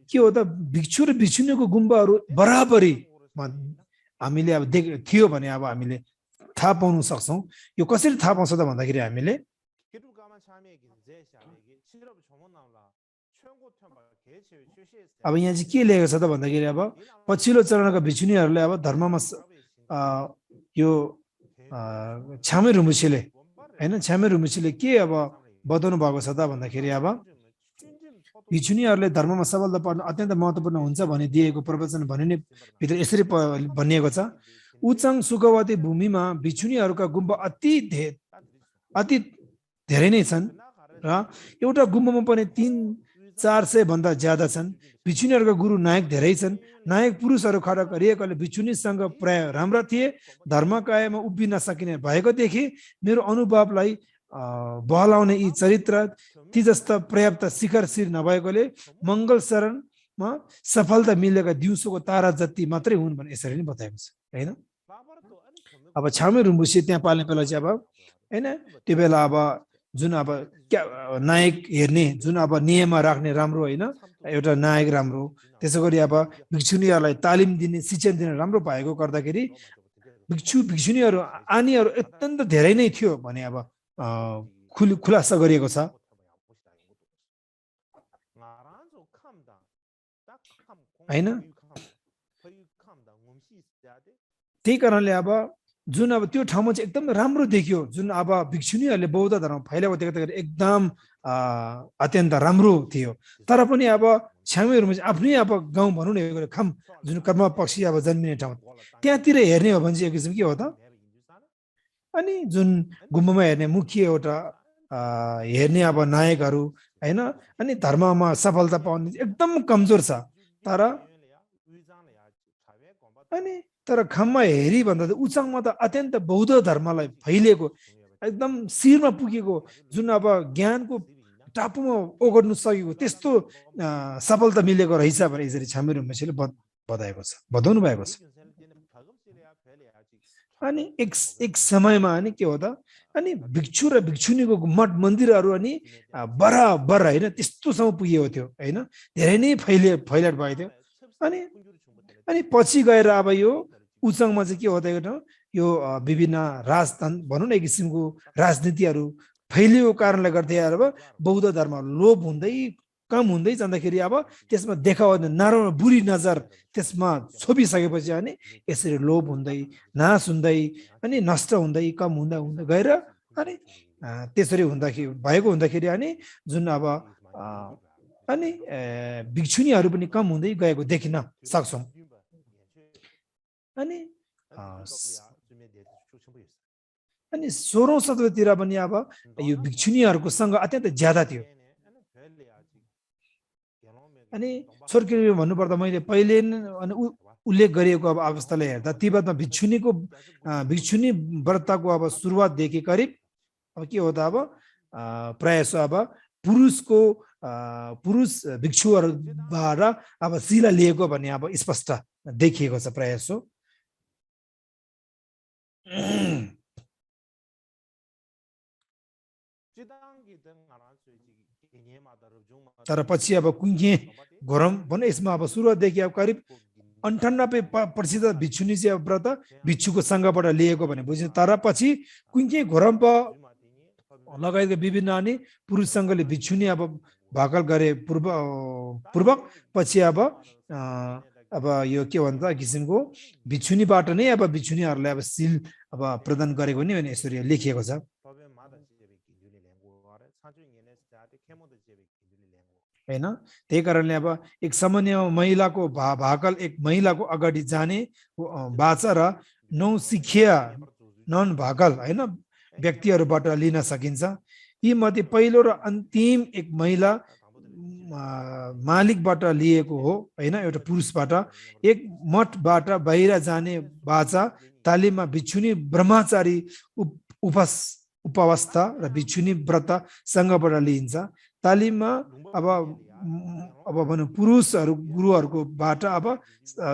के हो त भिक्षु र भिक्षुनीको गुम्बाहरू बराबरी हामीले अब थियो भने अब हामीले थाहा पाउन सक्छौं यो कसरी थाहा पाउँछ त भन्दाखेरि हामीले अब यहाँ चाहिँ के लेखेको छ त भन्दाखेरि अब पछिल्लो चरणका भिक्षुनीहरूले अब धर्ममा यो छामे रुमुसीले हैन छामे रुमुसीले के अब बताउनु भएको छ त भन्दाखेरि अब भिक्षुनीहरूले धर्ममा सफलता पाउन अत्यन्त महत्त्वपूर्ण हुन्छ भनी दिएको प्रवचन भनिने भित्र यसरी भनिएको छ उचाङ सुखवती भूमिमा भिक्षुनीहरूका गुम्बा अति धेरै नै छन् र एउटा गुम्बामा पनि 300-400 भन्दा ज्यादा छन् भिक्षुनीहरूका गुरु नायक धेरै छन् नायक पुरुषहरू खडा गरिएकाले भिक्षुनीसँग प्राय राम्रा थिए धर्मकायमा उभिन सकिने भएकोदेखि मेरो अनुभवलाई बहलाउने यी चरित्र ती जस्ता पर्याप्त शिखरशीर नभएकोले मङ्गल शरणमा सफलता मिलेका दिउँसोको तारा जति मात्रै हुन् भने यसरी नै बताएको छ हैन अब छामे रुम्बुसी त्यहाँ पाल्ने बेला चाहिँ अब हैन त्यो बेला अब जुन अब नायक हेर्ने जुन अब नियममा राख्ने राम्रो होइन एउटा नायक राम्रो त्यसै गरी अब भिक्षुनीहरूलाई तालिम दिने शिक्षण दिने राम्रो भएको गर्दाखेरि भिक्षुनीहरू आनीहरू अत्यन्त धेरै नै थियो भने अब खुलासा गरिएको छ हैन त्यही कारणले अब जुन अब त्यो ठाउँमा चाहिँ एकदम राम्रो देखियो जुन अब भिक्षुनीहरूले बौद्ध धर्म फैलाएको देख्दाखेरि एकदम अत्यन्त राम्रो थियो तर पनि अब छ्यामीहरूमा चाहिँ आफ्नै अब गाउँ भनौँ न खाम जुन कर्म पक्षी अब जन्मिने ठाउँ त्यहाँतिर हेर्ने हो भने चाहिँ एक किसिम के हो त अनि जुन गुम्बामा हेर्ने मुख्य एउटा हेर्ने अब नायकहरू हैन अनि धर्ममा सफलता पाउने एकदम कमजोर छ तर अनि तर खाममा हेरी भन्दा उचाङमा त अत्यन्त बौद्ध धर्मलाई फैलिएको एकदम शिरमा पुगेको जुन अब ज्ञानको टापुमा ओगट्नु सकेको त्यस्तो सफलता मिलेको रहेछ भने यसरी छामेरु मछेले बताउनु भएको छ अनि एक समयमा अनि के हो त अनि भिक्षु र भिक्षुनीको मठ मन्दिरहरू अनि बराबर हैन त्यस्तोसम्म पुगेको थियो हैन धेरै नै फैलाट भएको थियो अनि पछि गएर अब यो उचाङमा चाहिँ के हो त यो विभिन्न राजतन्त्र भनौँ न एक किसिमको राजनीतिहरू फैलिएको कारणले गर्दै अब बौद्ध धर्म लोप हुँदै कम हुँदै जाँदाखेरि अब त्यसमा देखाउने नराम्रो बुरी नजर त्यसमा छोपिसकेपछि अनि यसरी लोप हुँदै नाश हुँदै अनि नष्ट हुँदै कम हुँदै हुँदै गएर अनि त्यसरी हुँदाखेरि अनि जुन अब अनि भिक्षुनीहरू पनि कम हुँदै गएको देखिन सक्छौँ अनि 16औं शताब्दीतिर पनि अब यो भिक्षुनीहरूको सङ्ख्या अत्यन्त ज्यादा थियो अनि छोर्किरी भन्नुपर्दा मैले पहिले उल्लेख गरिएको अब अवस्थालाई हेर्दा तिब्बतमा भिक्षुनी व्रतको अब सुरुवातदेखि करिब अब के हो त अब प्रायः अब पुरुष भिक्षुहरूबाट अब शिला लिएको भन्ने अब स्पष्ट देखिएको छ प्रायः सो तर पछि अब कुङ्गे घोरम भन्ने यसमा अब सुरुवातदेखि अब करिब 98% भिक्षुनी चाहिँ व्रत भिक्षुको सङ्घबाट लिएको भने बुझ्यो तर पछि कुङ्गे घोरम लगायतका विभिन्न अनि पुरुष सङ्घले भिक्षुनी अब भाकल गरे पूर्वक पछि अब यो के भन्छ किसिमको भिक्षुनीबाट नै अब भिक्षुनीहरूलाई अब सील अब प्रदान गरेको नि भने यसरी लेखिएको छ हैन त्यही कारणले अब एक सामान्य महिलाको भाकल एक महिलाको अगाडि जाने बाचा र नौसिखिया नन भाकल हैन व्यक्तिहरूबाट लिन सकिन्छ यी मध्ये पहिलो र अन्तिम एक महिला मालिकबाट लिएको हो हैन एउटा पुरुषबाट एक मठबाट बाहिर जाने बाचा तालिममा भिक्षुनी ब्रह्मचारी उपावस्था र भिक्षुनी व्रत सँगबाट लिइन्छ तालिममा अब भनौँ पुरुषहरू गुरुहरूकोबाट अब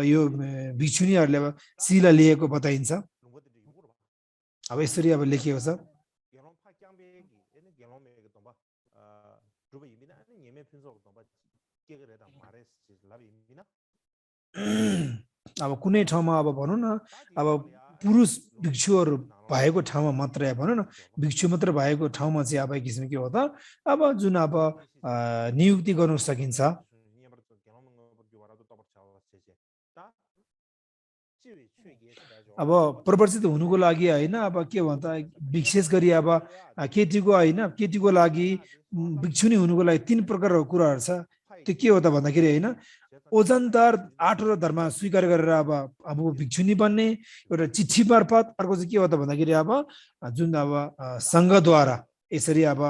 यो भिक्षुनीहरूले अब शिला लिएको बताइन्छ अब यसरी अब लेखिएको छ अब कुनै ठाउँमा अब भनौँ न अब पुरुष भिक्षुहरू भएको ठाउँमा मात्रै भनौँ न भिक्षु मात्र भएको ठाउँमा चाहिँ अब एक किसिम के हो त अब जुन अब नियुक्ति गर्न सकिन्छ अब प्रवर्तित हुनुको लागि हैन अब के भन्छ विशेष गरी अब केटीको लागि भिक्षुनी हुनुको लागि 3 प्रकारको कुराहरू छ त्यो के हो त भन्दाखेरि हैन ओजनदार 8 धर्म स्वीकार गरेर अब भिक्षुनी बन्ने एउटा चिठी मार्फत अर्को चाहिँ के हो त भन्दाखेरि अब जुन अब सङ्घद्वारा यसरी अब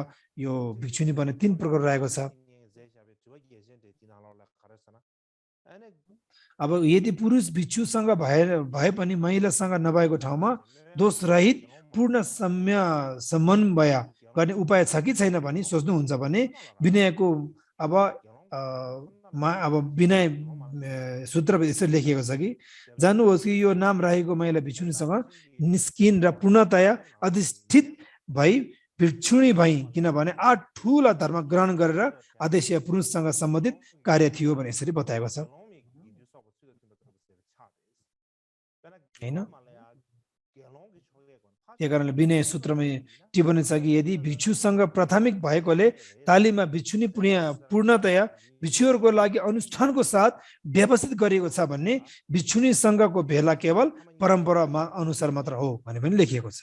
यो भिक्षुनी बन्ने 3 प्रकार रहेको छ अब यदि पुरुष भिक्षुसँग भए पनि महिलासँग नभएको ठाउँमा दोष रहित पूर्ण समन्वय गर्ने उपाय छ कि छैन भनी सोच्नुहुन्छ भने विनयको अब विनय सूत्र यसरी लेखिएको छ कि जान्नुहोस् कि यो नाम रहेको महिला भिक्षुनीसँग निस्किन र पूर्णतया अधिष्ठित भई भिक्षुणी भई किनभने 8 ठूला धर्म ग्रहण गरेर आदेशीय पुरुषसँग सम्बन्धित कार्य थियो भने यसरी बताएको छ हैन त्यही कारणले विनय सूत्रमा टिप्पणी छ कि यदि भिक्षुसँग प्राथमिक भएकोले तालिममा भिक्षुनी पूर्णतया भिक्षुहरूको लागि अनुष्ठानको साथ व्यवस्थित गरिएको छ भन्ने भिक्षुनीसँगको भेला केवल परम्परामा अनुसार मात्र हो भन्ने पनि लेखिएको छ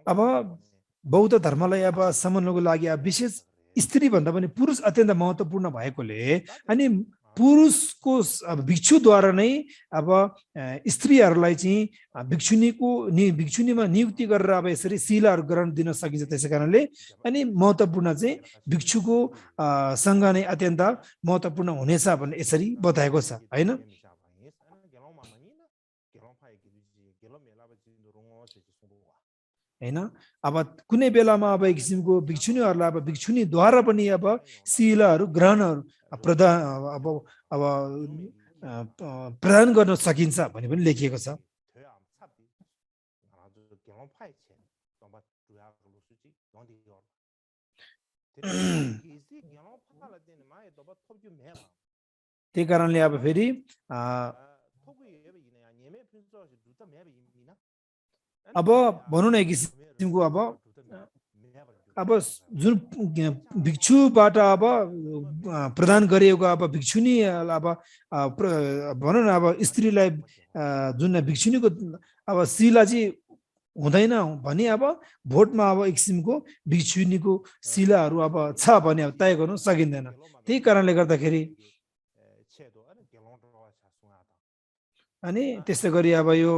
अब बौद्ध धर्मलाई अब सम्हाल्नको लागि विशेष स्त्री भन्दा पनि पुरुष अत्यन्त महत्त्वपूर्ण भएकोले अनि पुरुषको भिक्षुद्वारा नै अब स्त्रीहरूलाई चाहिँ भिक्षुनीमा नियुक्ति गरेर अब यसरी शिलाहरू ग्रहण दिन सकिन्छ त्यसै कारणले अनि महत्त्वपूर्ण चाहिँ भिक्षुको सँग नै अत्यन्त महत्त्वपूर्ण हुनेछ भन्ने यसरी बताएको छ हैन हैन अब कुनै बेलामा अब एक किसिमको भिक्षुनीहरूलाई अब भिक्षुनीद्वारा पनि अब शिलाहरू ग्रहणहरू प्रदान गर्न सकिन्छ भन्ने पनि लेखिएको छ त्यही कारणले अब फेरि अब भनौँ न एक किसिमको अब जुन भिक्षुबाट अब प्रदान गरिएको अब भिक्षुनी अब भनौँ न अब स्त्रीलाई जुन भिक्षुनीको अब शिला चाहिँ हुँदैन भने अब भोटमा अब एक किसिमको भिक्षुनीको शिलाहरू अब छ भने अब तय गर्नु सकिँदैन त्यही कारणले गर्दाखेरि अनि त्यस्तै गरी अब यो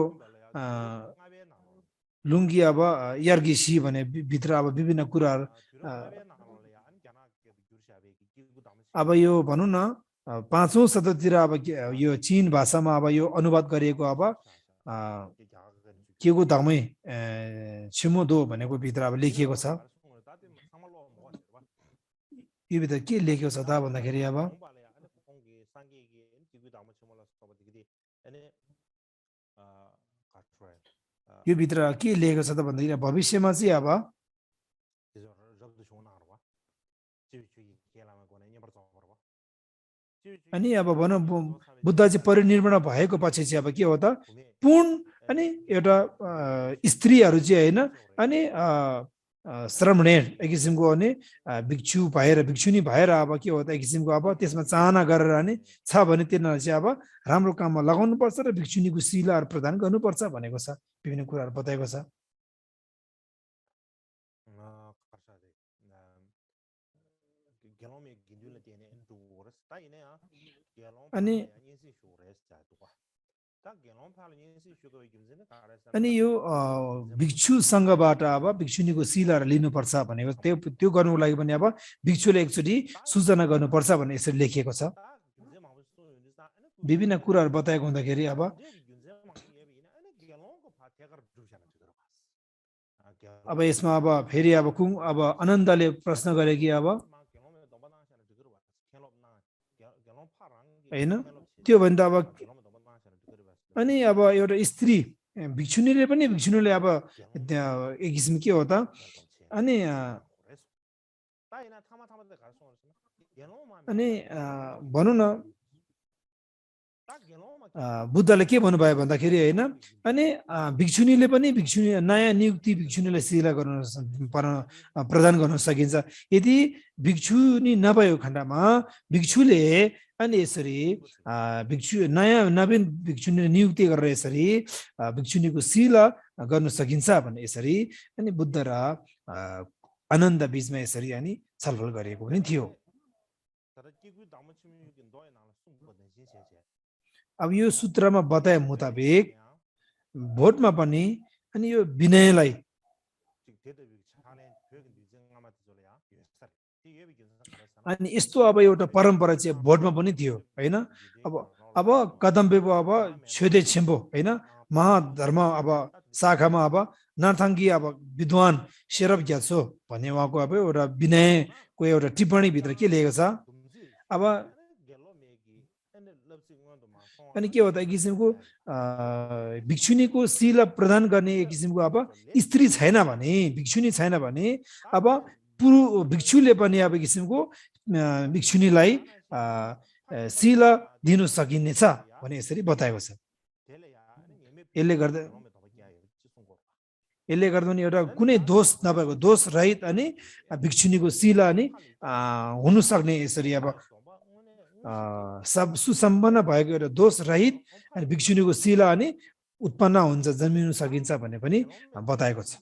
लुङ्गी अब यार्गिसी भने भित्र अब विभिन्न कुराहरू अब यो भनौँ न 5औं शताब्दीतिर अब यो चीन भाषामा अब यो अनुवाद गरिएको अब केगु धामै छिमोदो भनेको भित्र अब लेखिएको छ यो भित्र के लेखेको छ त भन्दाखेरि अब यो भित्र के लेखेको छ त भन्दाखेरि भविष्यमा चाहिँ अब अनि अब भनौँ बुद्ध चाहिँ परिनिर्वाण भएको पछि चाहिँ अब के हो त पूर्ण अनि एउटा स्त्रीहरू चाहिँ होइन अनि श्रमणेर एक किसिमको अनि भिक्षु भएर भिक्षुनी भएर अब के हो त एक किसिमको अब त्यसमा चाहना गरेर अनि छ भने तिनीहरू चाहिँ अब राम्रो काममा लगाउनु पर्छ र भिक्षुनीको शिलाहरू प्रदान गर्नुपर्छ भनेको छ विभिन्न कुराहरू बताएको छ अनि यो भिक्षु सङ्घबाट अब भिक्षुनीको शिलाहरू लिनुपर्छ भनेको त्यो गर्नुको लागि पनि अब भिक्षुले एकचोटि सूचना गर्नुपर्छ भन्ने यसरी लेखिएको छ विभिन्न कुराहरू बताएको हुँदाखेरि अब यसमा अब फेरि अब आनन्दले प्रश्न गरे कि अब हैन त्यो भन्दा अब अनि अब एउटा स्त्री भिक्षुनीले पनि भिक्षुनीले अब एक किसिम के हो त अनि भनौँ न बुद्धले के भन्नुभयो भन्दाखेरि होइन अनि भिक्षुनीले पनि नयाँ नियुक्ति भिक्षुनीलाई शिला प्रदान गर्न सकिन्छ यदि भिक्षुनी नभएको खण्डमा भिक्षुले अनि यसरी नवीन भिक्षुनी नियुक्ति गरेर यसरी भिक्षुनीको शिला गर्न सकिन्छ भन्ने यसरी अनि बुद्ध र आनन्द बीचमा यसरी अनि छलफल गरिएको पनि थियो अब यो सूत्रमा बताए मुताबिक भोटमा पनि अनि यो विनयलाई अनि यस्तो अब एउटा परम्परा चाहिँ भोटमा पनि थियो हैन अब कदम्बेको अब छेदे छिम्बो हैन महाधर्म अब शाखामा अब नाथाङ्गी अब विद्वान शेरब ग्यासो भन्ने उहाँको अब एउटा विनयको एउटा टिप्पणी भित्र के लेखेको छ अब अनि के होता एक किसिमको भिक्षुनीको शिला प्रदान गर्ने एक किसिमको अब स्त्री छैन भने भिक्षुनी छैन भने अब भिक्षुले पनि अब किसिमको भिक्षुनीलाई शिला दिनु सकिनेछ भने यसरी बताएको छ। यसले गर्दा नि एउटा कुनै दोष नभएको दोष रहित अनि भिक्षुनीको शिला अनि हुन सक्ने यसरी अब सब सुसम्पन्न भएको एउटा दोष रहित अनि भिक्षुनीको शिला अनि उत्पन्न हुन्छ जन्मिनु सकिन्छ भन्ने पनि बताएको छ।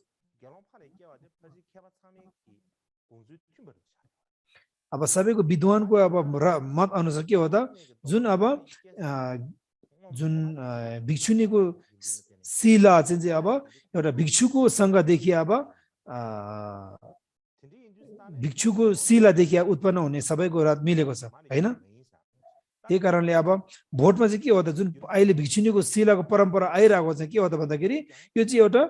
अब सबैको विद्वानको अब मत अनुसार के हो त जुन अब जुन भिक्षुनीको शिला चाहिँ अब एउटा भिक्षुको सँगदेखि अब भिक्षुको शिलादेखि उत्पन्न हुने सबैको रात मिलेको छ हैन। त्यही कारणले अब भोटमा चाहिँ के हो त जुन अहिले भिक्षुनीको शिलाको परम्परा आइरहेको छ के हो त भन्दाखेरि यो चाहिँ एउटा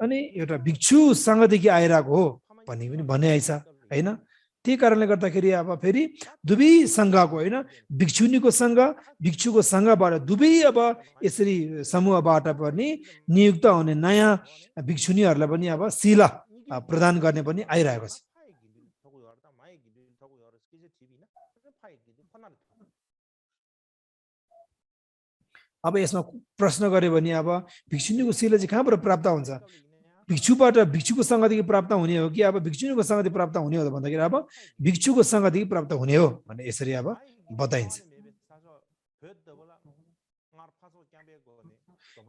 अनि एउटा भिक्षुसँगदेखि आइरहेको हो भन्ने पनि भन्ने आइछ हैन। त्यही कारणले गर्दाखेरि अब फेरि दुवै सङ्घको होइन भिक्षुनीको सङ्घ भिक्षुको सङ्घबाट दुवै अब यसरी समूहबाट पनि नियुक्त हुने नयाँ भिक्षुनीहरूलाई पनि अब शिला प्रदान गर्ने पनि आइरहेको छ। अब यसमा प्रश्न गर्यो भने अब भिक्षुनीको शिला चाहिँ कहाँबाट प्राप्त हुन्छ भिक्षुबाट भिक्षुको सँगदेखि प्राप्त हुने हो कि अब भिक्षुनीको सँगदेखि प्राप्त हुने हो भन्दाखेरि अब भिक्षुको सँगदेखि प्राप्त हुने हो भने यसरी अब बताइन्छ।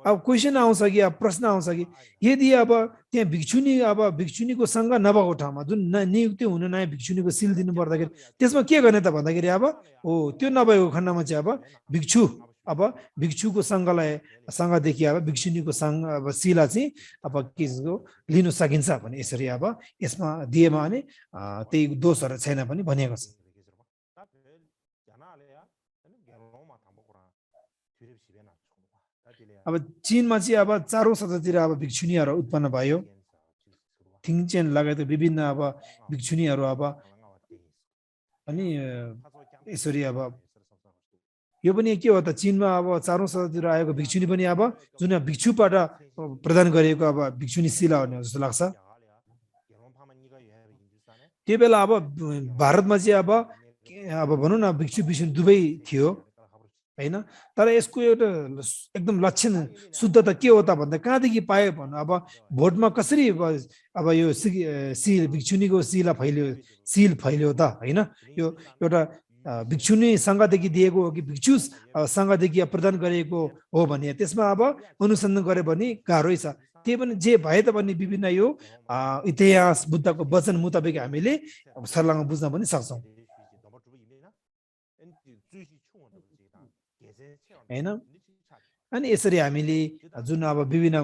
अब क्वेसन आउँछ कि अब प्रश्न आउँछ कि यदि अब त्यहाँ भिक्षुनीको सँग नभएको ठाउँमा जुन नियुक्ति हुन नयाँ भिक्षुनीको शिल दिनु पर्दाखेरि त्यसमा के गर्ने त भन्दाखेरि अब त्यो नभएको खण्डमा चाहिँ अब भिक्षुको सँगदेखि अब भिक्षुनीको सँग अब शिला चाहिँ अब के लिन सकिन्छ भने यसरी अब यसमा दिएमा अनि त्यही दोषहरू छैन पनि भनिएको छ। अब चीनमा चाहिँ अब 4औं शताब्दीतिर अब भिक्षुनीहरू उत्पन्न भयो। थिङचेन लगायत विभिन्न अब भिक्षुनीहरू अब अनि यसरी अब यो पनि के हो त चीनमा अब 4औं शताब्दीतिर आएको भिक्षुनी पनि अब जुन भिक्षुबाट प्रदान गरिएको अब भिक्षुनी शिला हुने जस्तो लाग्छ। त्यो बेला अब भारतमा चाहिँ अब भनौँ न भिक्षु भिक्षुनी दुवै थियो हैन। तर यसको एउटा एकदम लक्षण शुद्धता के हो त भन्दा कहाँदेखि पायो भन्नु अब भोटमा कसरी अब यो भिक्षुनीको शिल फैल्यो त हैन। यो एउटा भिक्षुनी सँगदेखि दिएको हो कि भिक्षु सँगदेखि प्रदान गरिएको हो भने त्यसमा अब अनुसन्धान गर्यो भने गाह्रै छ। त्यही पनि जे भए तापनि विभिन्न यो इतिहास बुद्धको वचन मुताबिक हामीले सर्लाङ्ग बुझ्न पनि सक्छौँ हैन। अनि यसरी हामीले जुन अब विभिन्न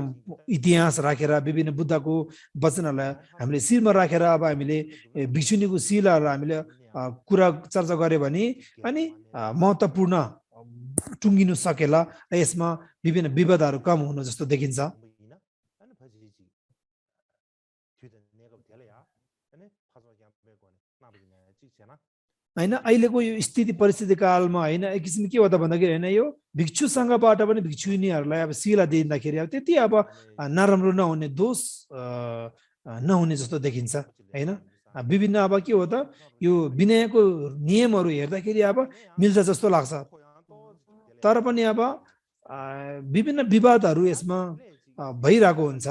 इतिहास राखेर विभिन्न बुद्धको वचनहरूलाई हामीले शिरमा राखेर अब हामीले भिक्षुनीको शिलाहरू हामीले कुरा चर्चा गर्यो भने अनि महत्त्वपूर्ण टुङ्गिनु सकेला र यसमा विभिन्न विवादहरू कम हुनु जस्तो देखिन्छ हैन। अहिलेको यो स्थिति परिस्थिति कालमा हैन एक किसिमले के हो त भन्दाखेरि हैन यो भिक्षुसँगबाट पनि भिक्षुनीहरूलाई अब शिला दिँदाखेरि अब त्यति अब नराम्रो नहुने दोष नहुने जस्तो देखिन्छ हैन। विभिन्न अब के हो त यो विनयको नियमहरू हेर्दाखेरि अब मिल्छ जस्तो लाग्छ। तर पनि अब विभिन्न विवादहरू यसमा भइरहेको हुन्छ।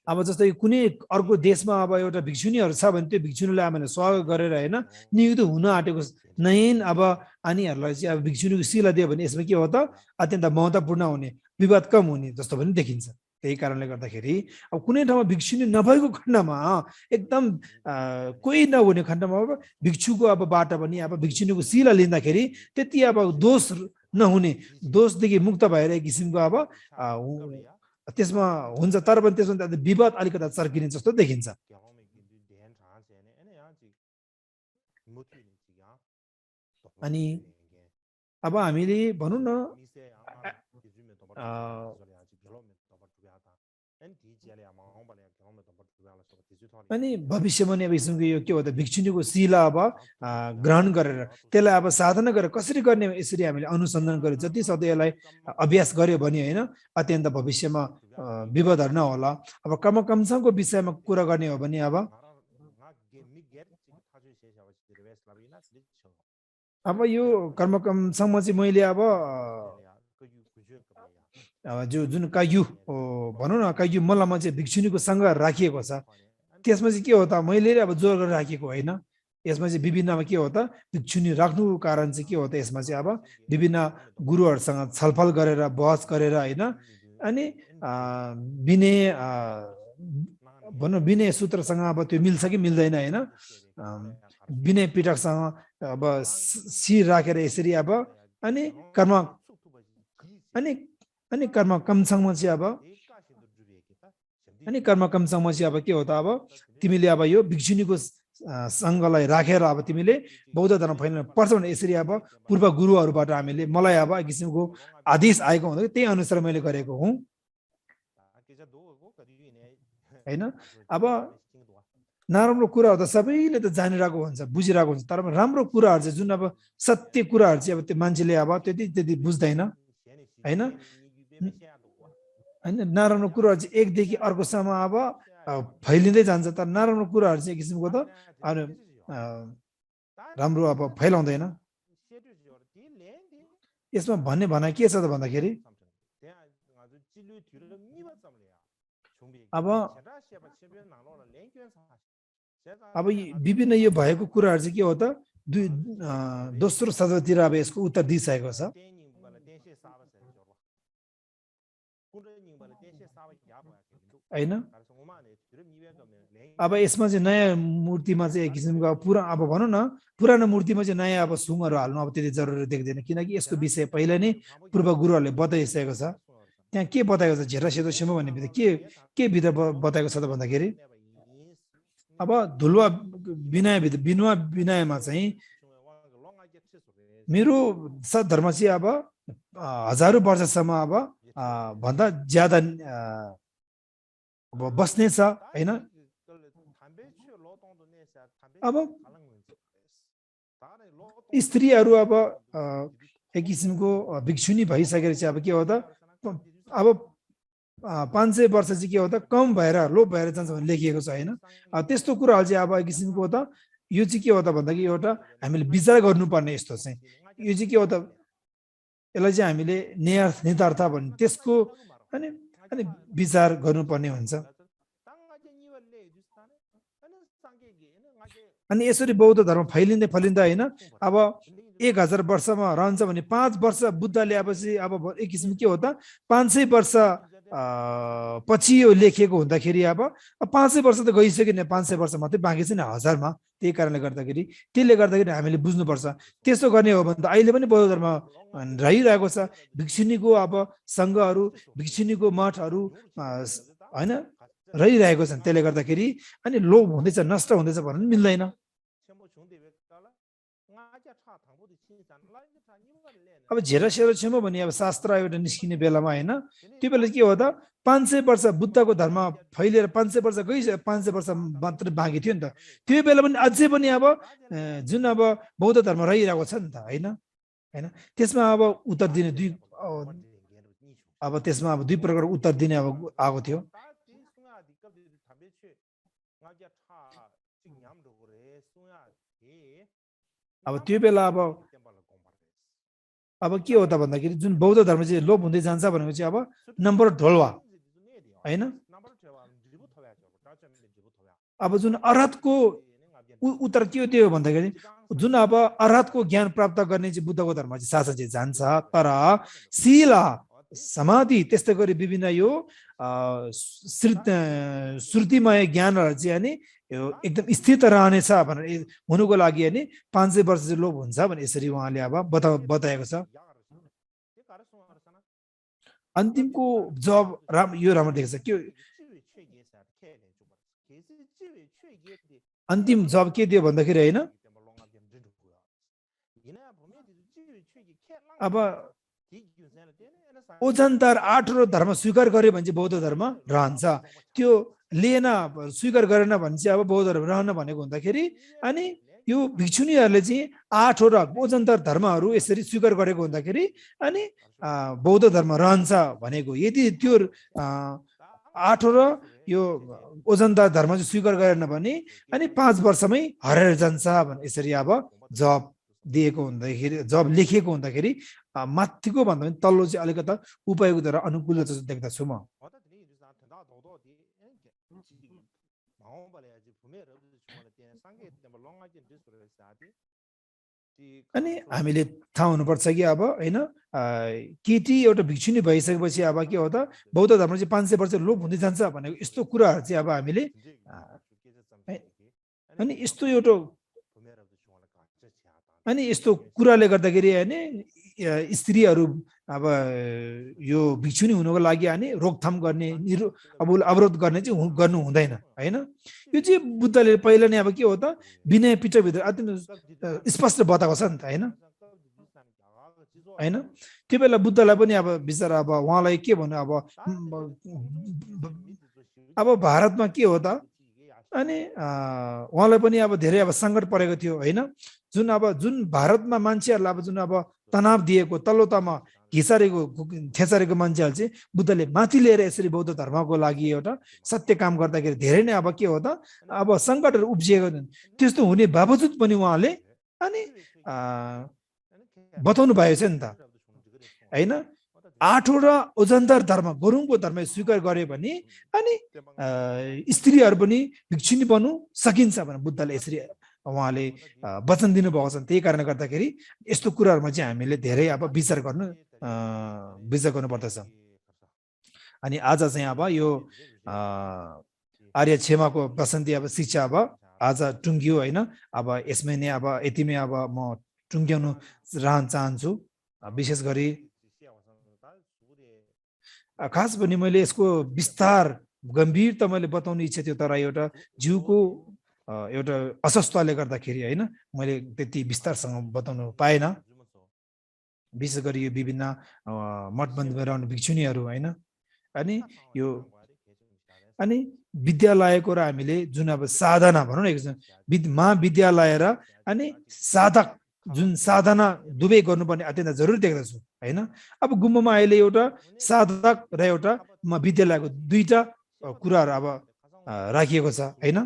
अब जस्तै कुनै अर्को देशमा अब एउटा भिक्षुनीहरू छ भने त्यो भिक्षुनीलाई हामीले स्वागत गरेर हैन नियुक्त हुन आँटेको नयन अब आनीहरूलाई चाहिँ अब भिक्षुनीको शिला दियो भने यसमा के हो त अत्यन्त महत्त्वपूर्ण हुने विवाद कम हुने जस्तो पनि देखिन्छ। त्यही कारणले गर्दाखेरि अब कुनै ठाउँमा भिक्षुनी नभएको खण्डमा एकदम कोही नहुने खण्डमा अब भिक्षुको अब बाट पनि अब भिक्षुनीको शिला लिँदाखेरि त्यति अब दोष नहुने दोषदेखि मुक्त भएर एक किसिमको अब त्यसमा हुन्छ। तर पनि त्यसमा विवाद अलिकता चर्किने जस्तो देखिन्छ। अनि अब हामीले भनौँ न अनि भविष्यमा नि अब यसको यो के हो त भिक्षुनीको शिला अब ग्रहण गरेर त्यसलाई अब साधना गरेर कसरी गर्ने यसरी हामीले अनुसन्धान गरेर जति सक्दो यसलाई अभ्यास गर्यो भने होइन अत्यन्त भविष्यमा विवादहरू नहोला अब कर्मकमसँगको विषयमा कुरा गर्ने हो भने अब यो कर्मकमसँग चाहिँ मैले अब जुन कायु भनौँ न कायु मल्लमा चाहिँ भिक्षुनीको सँग राखिएको छ त्यसमा चाहिँ के हो त मैले अब जोर गरेर राखेको होइन यसमा चाहिँ विभिन्नमा के हो त भिक्षुनी राख्नुको कारण चाहिँ के हो त यसमा चाहिँ अब विभिन्न गुरुहरूसँग छलफल गरेर बहस गरेर होइन अनि विनय भनौँ विनय सूत्रसँग अब त्यो मिल्छ कि मिल्दैन होइन विनय पिटकसँग अब शिर राखेर यसरी अब अनि कर्म कमसँगमा चाहिँ अब अनि कर्म कमसँगमा चाहिँ अब के हो त अब तिमीले अब यो भिक्षुनीको सङ्घलाई राखेर अब तिमीले बौद्ध धर्म फैलिन पर्छ भने यसरी अब पूर्व गुरुहरूबाट हामीले मलाई अब एक किसिमको आदेश आएको हुँदा त्यही अनुसार मैले गरेको हुँ होइन अब नराम्रो कुराहरू त सबैले त जानिरहेको हुन्छ बुझिरहेको हुन्छ तर राम्रो कुराहरू चाहिँ जुन अब सत्य कुराहरू चाहिँ अब त्यो मान्छेले अब त्यति बुझ्दैन होइन होइन नराम्रो कुराहरू चाहिँ एकदेखि अर्कोसम्म अब फैलिँदै जान्छ तर नराम्रो कुराहरू चाहिँ एक किसिमको त राम्रो अब फैलाउँदैन यसमा भन्ने भनाइ के छ त भन्दाखेरि अब विभिन्न यो भएको कुराहरू चाहिँ के हो त दोस्रो शताब्दीतिर अब यसको उत्तर दिइसकेको छ होइन अब यसमा चाहिँ नयाँ मूर्तिमा चाहिँ एक किसिमको अब भनौँ न पुरानो मूर्तिमा चाहिँ नयाँ अब सुङहरू हाल्नु अब त्यति जरुरी देख्दैन किनकि यसको विषय पहिला नै पूर्व गुरुहरूले बताइसकेको छ त्यहाँ के बताएको छ झेरा सेतो सेमो भन्ने बित्तिकै के भित्र बताएको छ त भन्दाखेरि अब धुलुवा विनयमा चाहिँ मेरो सद्धर्म चाहिँ अब हजारौँ वर्षसम्म अब भन्दा ज्यादा अब बस्ने छ होइन अब स्त्रीहरू अब एक किसिमको भिक्षुनी भइसकेर चाहिँ अब के हो त अब 500 वर्ष चाहिँ के हो त कम भएर लोप भएर जान्छ भनेर लेखिएको छ होइन त्यस्तो कुराहरू चाहिँ अब एक किसिमको त यो चाहिँ के हो त भन्दाखेरि एउटा हामीले विचार गर्नुपर्ने यस्तो चाहिँ यो चाहिँ के हो त यसलाई चाहिँ हामीले नितार्थ भन्ने त्यसको अनि विचार गर्नुपर्ने हुन्छ अनि यसरी बौद्ध धर्म फैलिँदै होइन अब 1000 वर्षमा रहन्छ भने 5 वर्ष बुद्धले अब एक किसिम के हो त 500 वर्ष पछि यो लेखिएको हुँदाखेरि अब 500 वर्ष त गइसक्यो नि 500 वर्ष मात्रै बाँकी छ नि हजारमा त्यही कारणले गर्दाखेरि हामीले बुझ्नुपर्छ त्यस्तो गर्ने हो भने त अहिले पनि बौद्ध धर्म रहिरहेको छ भिक्षुनीको अब सङ्घहरू भिक्षुनीको मठहरू होइन रहिरहेको छन् त्यसले गर्दाखेरि अनि लोप हुँदैछ नष्ट हुँदैछ भन्नु मिल्दैन अब झेरा सेरो छेमो भने अब शास्त्र एउटा निस्किने बेलामा होइन त्यो बेला के हो त 500 वर्ष बुद्धको धर्म फैलिएर 500 वर्ष गइसक्यो 500 वर्ष मात्र बाँकी थियो नि त त्यो बेला पनि अझै पनि अब जुन अब बौद्ध धर्म रहिरहेको छ नि त होइन त्यसमा अब उत्तर दिने दुई प्रकार उत्तर दिने अब आएको थियो अब त्यो बेला अब के हो त भन्दाखेरि जुन बौद्ध धर्म चाहिँ लोप हुँदै जान्छ भनेको चाहिँ अब नम्बर ढोलवा होइन अब जुन अरहतको उत्तर के हो त्यो भन्दाखेरि जुन अब अरहतको ज्ञान प्राप्त गर्ने चाहिँ बुद्धको धर्म चाहिँ शासन चाहिँ जान्छ तर शिला समाधि त्यस्तै गरी विभिन्न यो श्रुतिमय ज्ञानहरू चाहिँ अनि यो एकदम स्थित रहनेछ भनेर हुनुको लागि अनि 500 वर्ष चाहिँ लोप हुन्छ भने यसरी उहाँले अब बताएको छ अन्तिमको जब यो राम्रो देख्छ के अन्तिम जब के दियो भन्दाखेरि होइन अब ओजनदार 8 धर्म स्वीकार गर्यो भने चाहिँ बौद्ध धर्म रहन्छ, त्यो लिएन स्वीकार गरेन भने चाहिँ अब बौद्ध धर्म रहन भनेको हुँदाखेरि अनि यो भिक्षुनीहरूले चाहिँ 8 ओजनदार धर्महरू यसरी स्वीकार गरेको हुँदाखेरि अनि बौद्ध धर्म रहन्छ भनेको। यदि त्यो 8 यो ओजनदार धर्म चाहिँ स्वीकार गरेन भने अनि 5 वर्षमै हराएर जान्छ भने यसरी अब जवाब दिएको हुँदाखेरि, जवाब लेखिएको हुँदाखेरि माथिको भन्दा पनि तल्लो चाहिँ अलिकता उपयोग र अनुकूल जस्तो देख्दछु म। अनि हामीले थाहा हुनुपर्छ कि अब होइन केटी एउटा भिक्षुनी भइसकेपछि अब के हो त बौद्ध धर्म चाहिँ 500 वर्ष लोप हुँदै जान्छ भनेको यस्तो कुराहरू चाहिँ अब हामीले अनि यस्तो एउटा अनि यस्तो कुराले गर्दाखेरि होइन स्त्रीहरू अब यो भिक्षुनी हुनुको लागि अनि रोकथाम गर्ने अवरोध गर्ने चाहिँ गर्नु हुँदैन होइन। यो चाहिँ बुद्धले पहिला नै अब के हो त विनय पिटकभित्र अति स्पष्ट बताएको छ नि त होइन होइन। त्यो बेला बुद्धलाई पनि अब बिचरा अब उहाँलाई के भन्नु अब भारतमा के हो त अनि उहाँलाई पनि अब धेरै अब सङ्कट परेको थियो होइन। जुन भारतमा मान्छेहरूलाई अब जुन अब तनाव दिएको तल्लो तहमा थेचारेको मान्छेहरू चाहिँ बुद्धले माथि लिएर यसरी बौद्ध धर्मको लागि एउटा सत्य काम गर्दाखेरि धेरै नै अब के हो त अब सङ्कटहरू उब्जिएको छन्। त्यस्तो हुने बावजुद पनि उहाँले अनि बताउनु भएको छ नि त होइन। 8 ओजनदार धर्म गुरुङको धर्म स्वीकार गर्यो भने अनि स्त्रीहरू पनि भिक्षुनी बन्नु सकिन्छ भने बुद्धले यसरी उहाँले वचन दिनुभएको छ। त्यही कारणले गर्दाखेरि यस्तो कुराहरूमा चाहिँ हामीले धेरै अब विचार गर्नुपर्दछ। अनि आज चाहिँ अब यो आर्य क्षमाको वसन्ती अब शिक्षा अब आज टुङ्गियो होइन। अब यसमै नै अब यतिमै अब म टुङ्ग्याउनु चाहन्छु। विशेष गरी खास पनि मैले यसको विस्तार गम्भीरता मैले बताउने इच्छा थियो तर एउटा जिउको एउटा अस्वस्थताले गर्दाखेरि होइन मैले त्यति विस्तारसँग बताउनु पाएन। विशेष गरी यो विभिन्न मठबन्धमा रहने भिक्षुनीहरू होइन अनि यो अनि विद्यालयको र हामीले जुन अब साधना भनौँ न महाविद्यालय र अनि साधक जुन साधना दुवै गर्नुपर्ने अत्यन्त जरुरी देख्दछु होइन। अब गुम्बामा अहिले एउटा साधक र एउटा विद्यालयको दुईटा कुराहरू अब राखिएको छ होइन।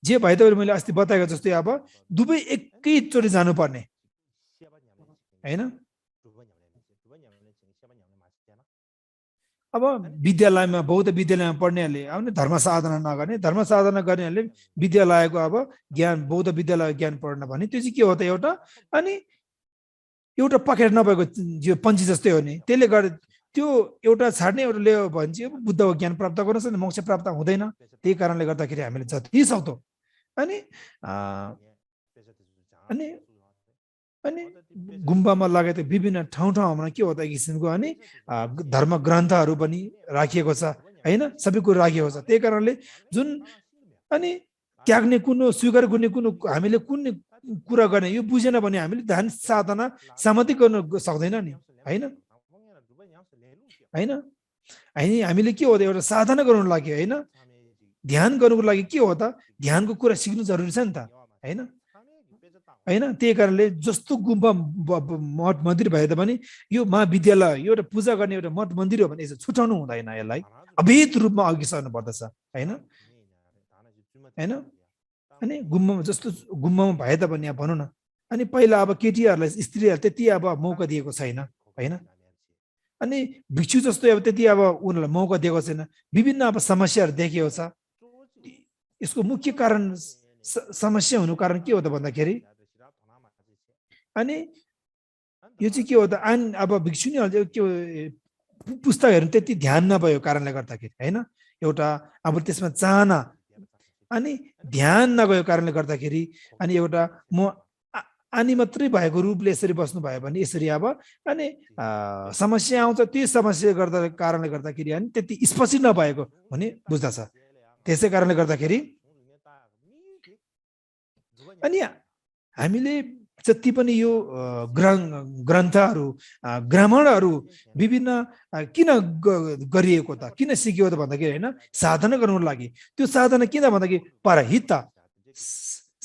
जे भए पनि मैले अस्ति बताएको जस्तै अब दुवै एकैचोटि जानुपर्ने होइन। अब विद्यालयमा बौद्ध विद्यालयमा पढ्नेहरूले अब धर्म साधना नगर्ने, धर्म साधना गर्नेहरूले विद्यालयको अब ज्ञान बौद्ध विद्यालय ज्ञान पढ्न भने त्यो चाहिँ के हो त एउटा अनि एउटा पकेट नभएको जो पन्छी जस्तै हो नि। त्यसले गर्दा त्यो एउटा छाड्ने एउटा ल्यायो भने चाहिँ बुद्धको ज्ञान प्राप्त गर्न सक्दैन, मोक्ष प्राप्त हुँदैन। त्यही कारणले गर्दाखेरि हामीले जति सक्दो अनि अनि अनि गुम्बामा लगायत विभिन्न ठाउँमा के हो त एक किसिमको अनि धर्म ग्रन्थहरू पनि राखिएको छ होइन, सबै कुरो राखिएको छ। त्यही कारणले जुन अनि त्याग्ने कुन स्वीकार गर्ने कुन हामीले कुन कुरा गर्ने यो बुझेन भने हामीले ध्यान साधना समाधि गर्न सक्दैन नि होइन होइन। हामीले के हो त एउटा साधना गर्नुको लागि होइन ध्यान गर्नुको लागि के हो त ध्यानको कुरा सिक्नु जरुरी छ नि त होइन होइन। त्यही कारणले जस्तो गुम्बा मठ मन्दिर भए तापनि यो महाविद्यालय एउटा पूजा गर्ने एउटा मठ मन्दिर हो भने यसो छुटाउनु हुँदैन, यसलाई अभेद रूपमा अघि सर्नु पर्दछ होइन होइन। अनि गुम्बामा जस्तो गुम्बामा भए तापनि यहाँ भनौँ न अनि पहिला अब केटीहरूलाई स्त्रीहरूलाई त्यति अब मौका दिएको छैन होइन। अनि भिक्षु जस्तो अब त्यति अब उनीहरूलाई मौका दिएको छैन, विभिन्न अब समस्याहरू देखिएको छ। यसको मुख्य कारण समस्या हुनु कारण के हो त भन्दाखेरि अनि यो चाहिँ के हो त अब भिक्षुनीहरू के पुस्तकहरू त्यति ध्यान नभएको कारणले गर्दाखेरि होइन एउटा अब त्यसमा चाहना अनि ध्यान नगएको कारणले गर्दाखेरि अनि एउटा म अनि मात्रै भएको रूपले यसरी बस्नु भयो भने यसरी अब अनि समस्या आउँछ। त्यो समस्या गर्दा कारणले गर्दाखेरि अनि त्यति स्पष्ट नभएको भने बुझ्दछ। त्यसै कारणले गर्दाखेरि अनि हामीले जति पनि यो ग्रन्थहरू ग्रामरहरू विभिन्न किन गरिएको त किन सिकियो त भन्दाखेरि हैन साधना गर्नको लागि त्यो साधना किन भन्दाखेरि परहित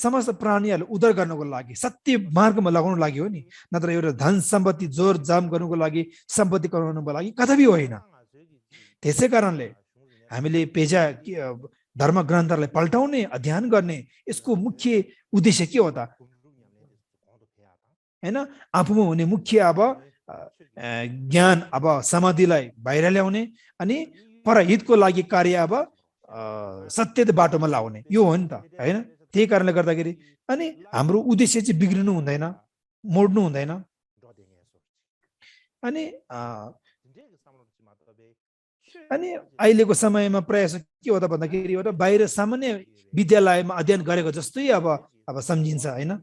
समस्त प्राणीहरूलाई उद्धार गर्नको लागि सत्य मार्गमा लगाउनको लागि हो नि नत्र एउटा धन सम्पत्ति जोर जाम गर्नको लागि सम्पत्ति कमाउनको लागि कदापि होइन त्यसै कारणले हामीले पेजा धर्म ग्रन्थहरूलाई पल्टाउने अध्ययन गर्ने यसको मुख्य उद्देश्य के हो त हैन आफूमा हुने मुख्य अब ज्ञान अब समाधिलाई बाहिर ल्याउने अनि परहितको लागि कार्य अब सत्य बाटोमा लाउने यो हो नि त हैन त्यही कारणले गर्दाखेरि अनि हाम्रो उद्देश्य चाहिँ बिग्रिनु हुँदैन मोड्नु हुँदैन अनि अहिलेको समयमा प्रयास के हो त भन्दाखेरि एउटा बाहिर सामान्य विद्यालयमा अध्ययन गरेको जस्तै अब सम्झिन्छ हैन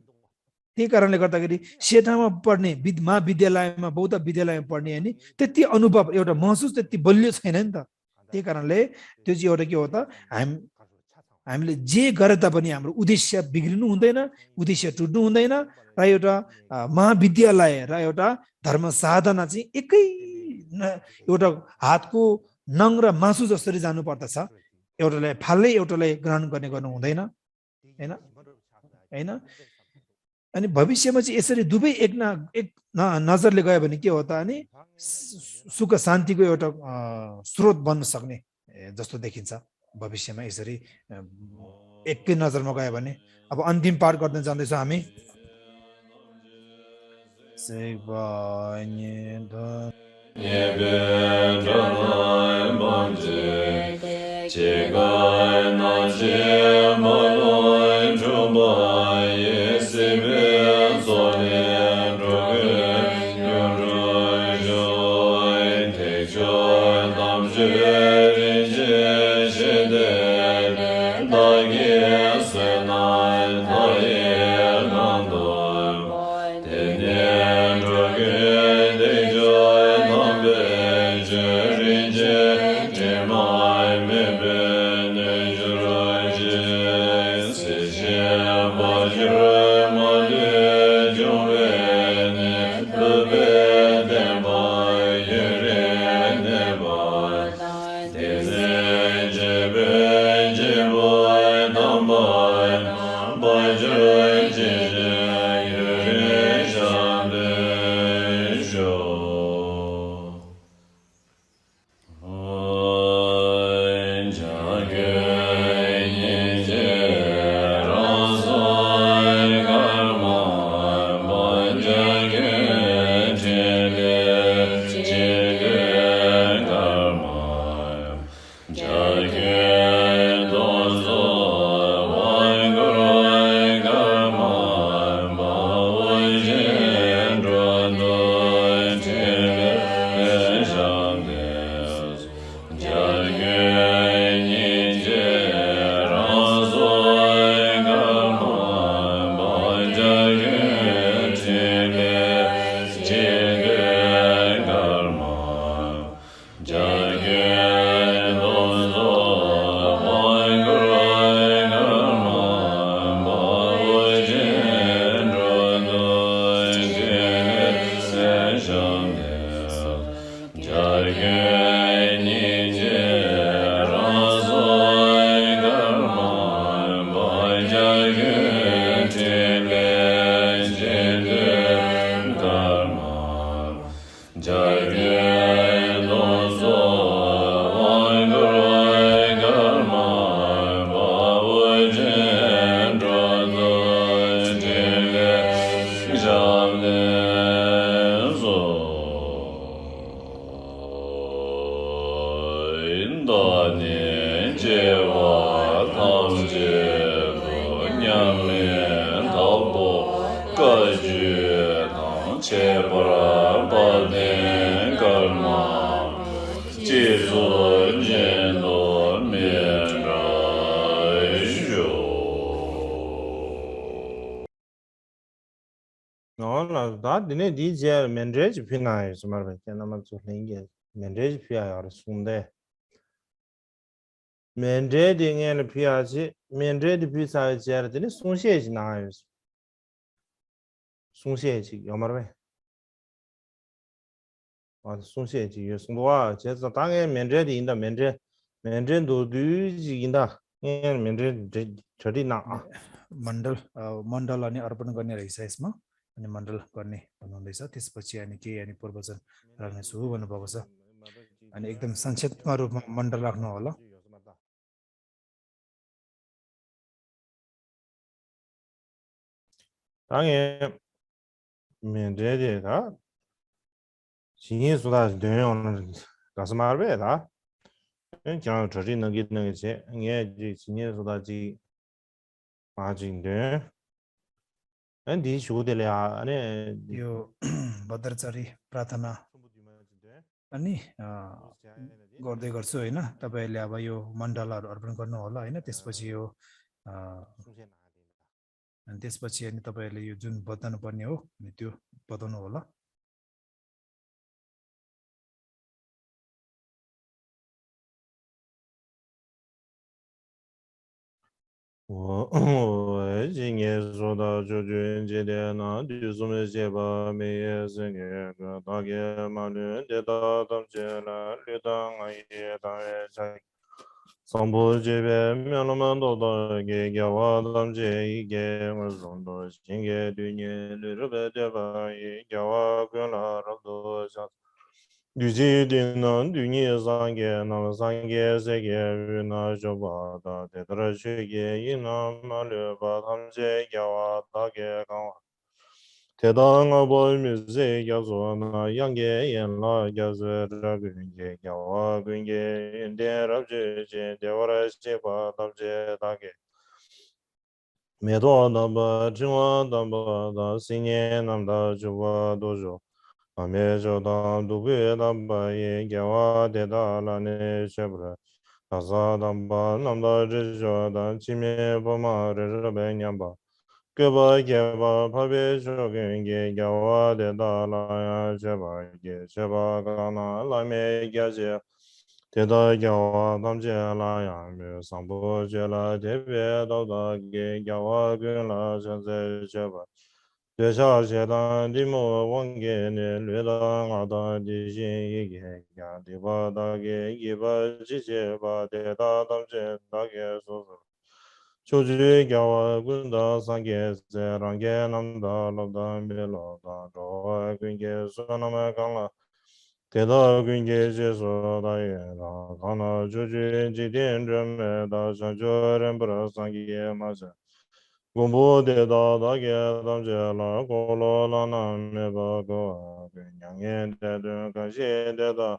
त्यही कारणले गर्दाखेरि सेठामा पढ्ने महाविद्यालयमा बौद्ध विद्यालयमा पढ्ने अनि त्यति अनुभव एउटा महसुस त्यति बलियो छैन नि त त्यही कारणले त्यो चाहिँ एउटा के हो त हामीले जे गरे तापनि हाम्रो उद्देश्य बिग्रिनु हुँदैन उद्देश्य टुट्नु हुँदैन र एउटा महाविद्यालय र एउटा धर्म साधना चाहिँ एकै एउटा हातको नङ र मासु जसरी जानु पर्दछ एउटालाई फाल्दै एउटालाई ग्रहण गर्ने गर्नु हुँदैन हैन हैन अनि भविष्यमा चाहिँ यसरी दुवै एक नजरले गयो भने के हो त अनि सुख शान्तिको एउटा स्रोत बन्न सक्ने जस्तो देखिन्छ भविष्यमा यसरी एकै नजरमा गयो भने अब अन्तिम पाठ गर्न जाँदैछौँ हामी Dine diye menrej pina smar be kana ma zulenge menrej pia yar sunde menrej dingen pia ji menrej pisa jar dine sunxie ji na 松懈期要么呗，松懈期松多啊，这是大概面这的应的面这都几应的，面这里拿 मण्डल अनि अर्पण गर्ने रहेछ यसमा अनि मण्डल गर्ने भन्नुहुँदैछ त्यसपछि अनि केही अनि पूर्वजन राख्नेछु भन्नुभएको छ अनि एकदम संक्षिप्तमा रूपमा मण्डल राख्नु होला 당에 면제제가 신인수다 되는 가서 말베다 그냥 저지能게 예 신인수다지 마진데 안디 쇼데ля 아니 यो भद्रचारी प्रार्थना अनि गर्दै गर्छु होइन तपाईँहरूले अब यो मण्डलहरू अर्पण गर्नु होला होइन त्यसपछि यो अनि त्यसपछि अनि तपाईँहरूले यो जुन बताउनु पर्ने हो अनि त्यो बताउनु होला我今年说到就今天呢，就是没写吧，没也是个大概嘛，的到当前了，绿党啊也当然在。上坡这边面了蛮多的，给我当这一个我送到新个对你绿这边的吧，也给我跟了好多下。预计的呢，对你三个，那么三个这个那就把它在这去给一那么了把他们这给我大概讲。대단하보면서여서나양게연라여서라근게야와근게인데랍제제대와라시바답제다게 메도 넘버 중앙 넘버 다 신년 남다 주와 도조 아메조다 두베 남바 예 야와 대다라네 셔브라 다사 남바 남다 제조다 치메 보마르 베냠바 그바 게바 파베 조겐게 야와 대다라야 제바 게 제바 가나 라메 게제 대다 야와 남제라야 며 상보 제라 대베 도다 게 야와 근라 전세 제바 대샤 제단 디모 원게네 뢰당 아다 디신 이게 야 디바다게 이바 지제바 대다 담제 다게 소소 조지 겨와 군다 상게 세랑게 남다 럽다 밀로다 로 군게 소나마 강라 대다 군게 제소다예라 가나 조지 지된 점에다 전조ren 브라 상게 마자 공부 대다 다게 담제라 고로라나 메바고 그냥에 대든 가시 대다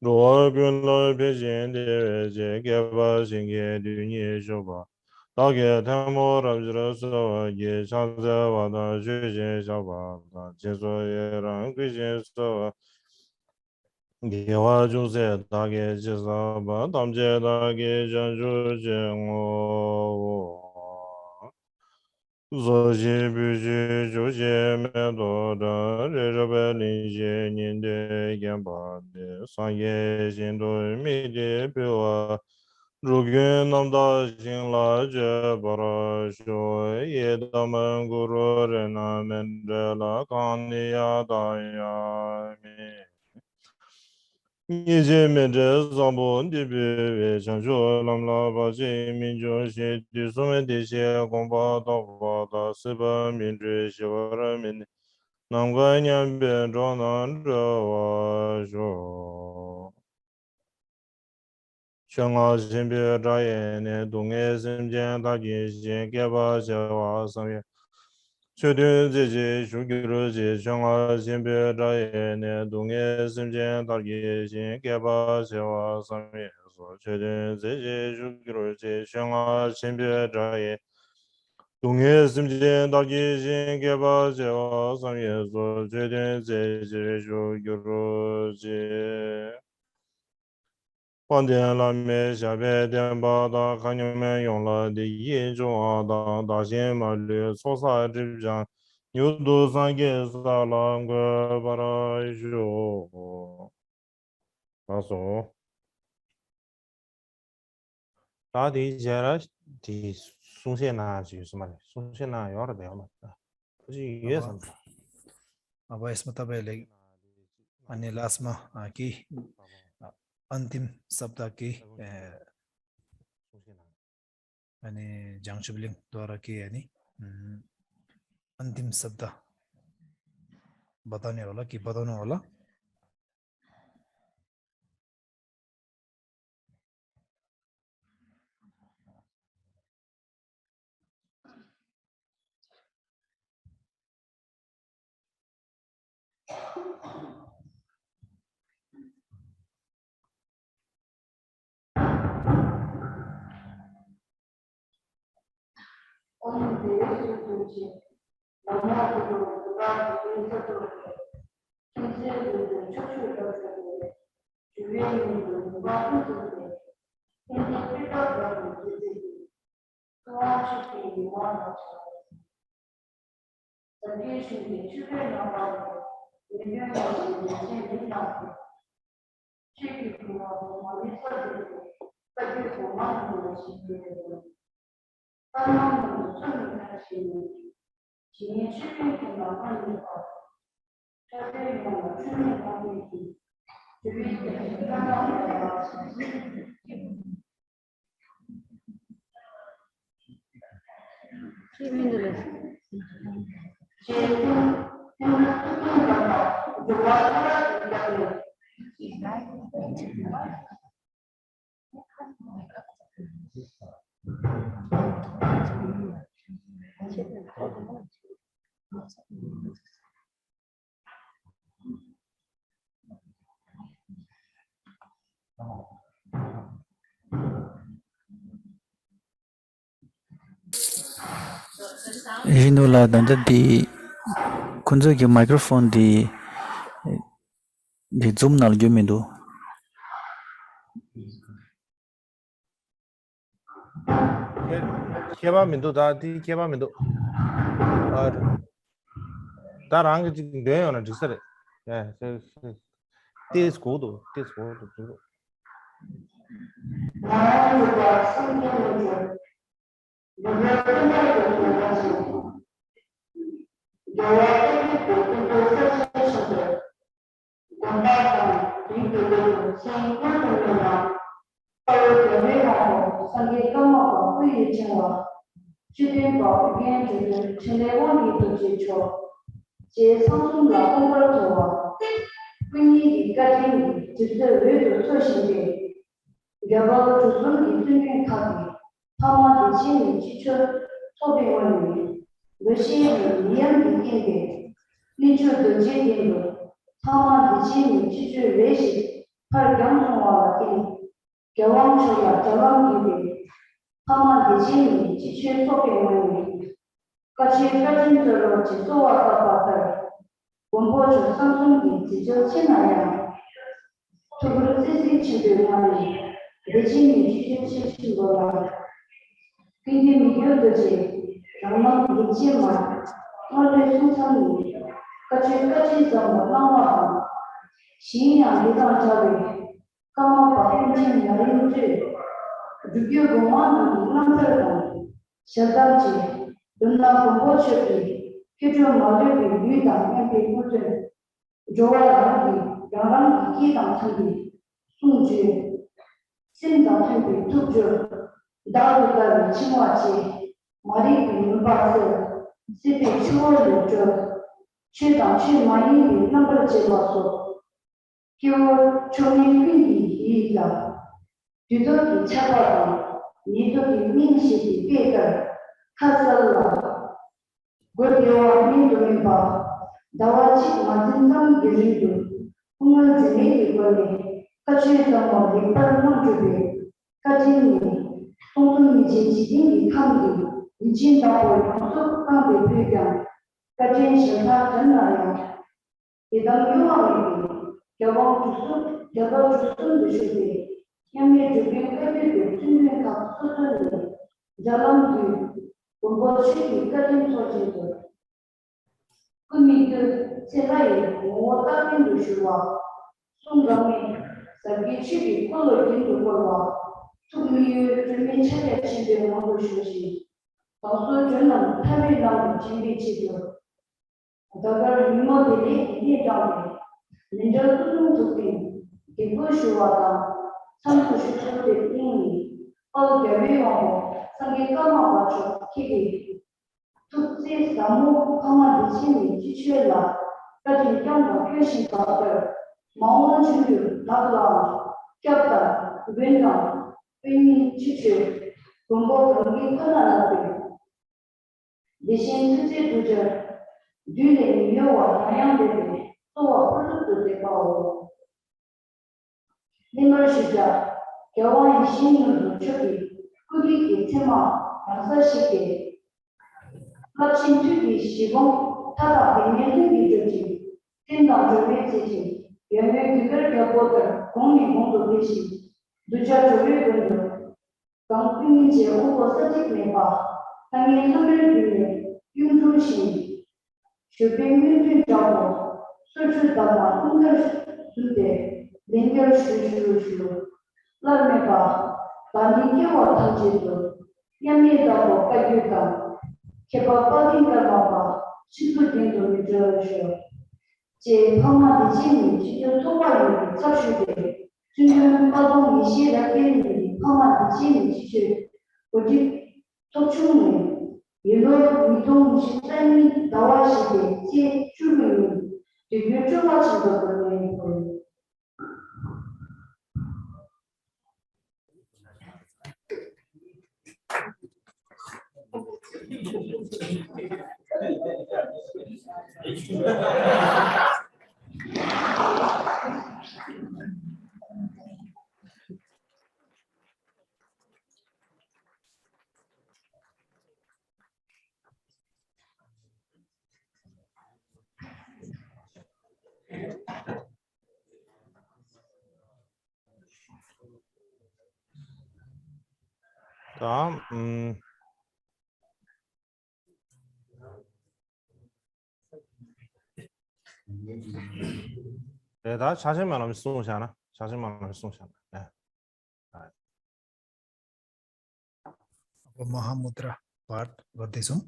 로군로 베진데 제게바 신게 dünya 쇼바 다게 타모랍즈라서 예 창자와다 주제 샤바 제소예랑 그제서 게와 주세 다게 제사바 담제 다게 전주쟁오 조제 bü지 조제 메도다 레르벨리제 닌데 gem바데 상예 신도 미데 뼈와 루겐 남다 신라제 바라쇼 예다만 구로레나 멘데라 간니야다야미 이제 멘데 잠본 디베 장조 남라바지 민조시 디소메 디시에 공바도 바다 스바 민주 시와라민 남과냐 변조난 저와쇼 청아 신비라예네 동해 심전 다기신 개바셔와 성에 최대제제 주기로제 청아 신비라예네 동해 심전 다기신 개바셔와 성에서 최대제제 주기로제 청아 신비라예 동해 심전 다기신 개바셔와 성에서 최대제제 주기로제 皇天蓝面下边电报大看你们用了的一种大新马律错啥之上牛犊三个撒浪个巴拉修他说大地接了的松懈那就是什么嘞松懈那要了的要么不是月什么 अब यसमा तपाईहरुले अनि लास्टमा के अन्तिम शब्द के अनि जाङसुबिलिङ द्वारा के अनि अन्तिम शब्द बताउने होला कि बताउनु होला Jinula danda di kunzo ki microphone di zoom nal gyumidu. केबा मिंदो दादी केबा मिंदो और तारांग दे होना जिसरे तेज को दो 다들 이모들이 이해하고 민족도 좋게 기부시와다 상부시초의 인이 어려위하고 상계가마 맞춰 기기 특지 사무 가마 대신이 지출라 가진 경고 표시가들 마음은 준비 나도라 겹다 왼다 왼이 지출 공부 경기困难的 대신 특지 두절 뇌의 미묘와 다양되게 또한 풀도 되고 능을시자 겨와의 신용도 주기 꾸기기 테마 반사시기 합친 투기 시공 타다 백년등기 조직 된당 조례지지 연맹 규별 격보들 공민공도 대신 누자 조례군도 강풍인지 후보 서직내바 당일 선별규례 융중시 주변민주자고 수출당과 흥결수대 냉결수수수 라메가 반딩계와 단지도 야미다고 까규당 개발받인가마가 시도된도 믿어주셔 제 파마디진이 지도 토발이 잡수대 중요한 빠동 이시에다 깨는데 파마디진이 지주 오직 토충이 일로 이동 시스템이 나와시게 제 주민이 되게 좋아진다 그러는 거예요. 다음 네, 다 자신만 하면 쓰지 않아? 자신만 하면 쓰지 않아? 네. महामुद्रा पाठ गर्दैछौँ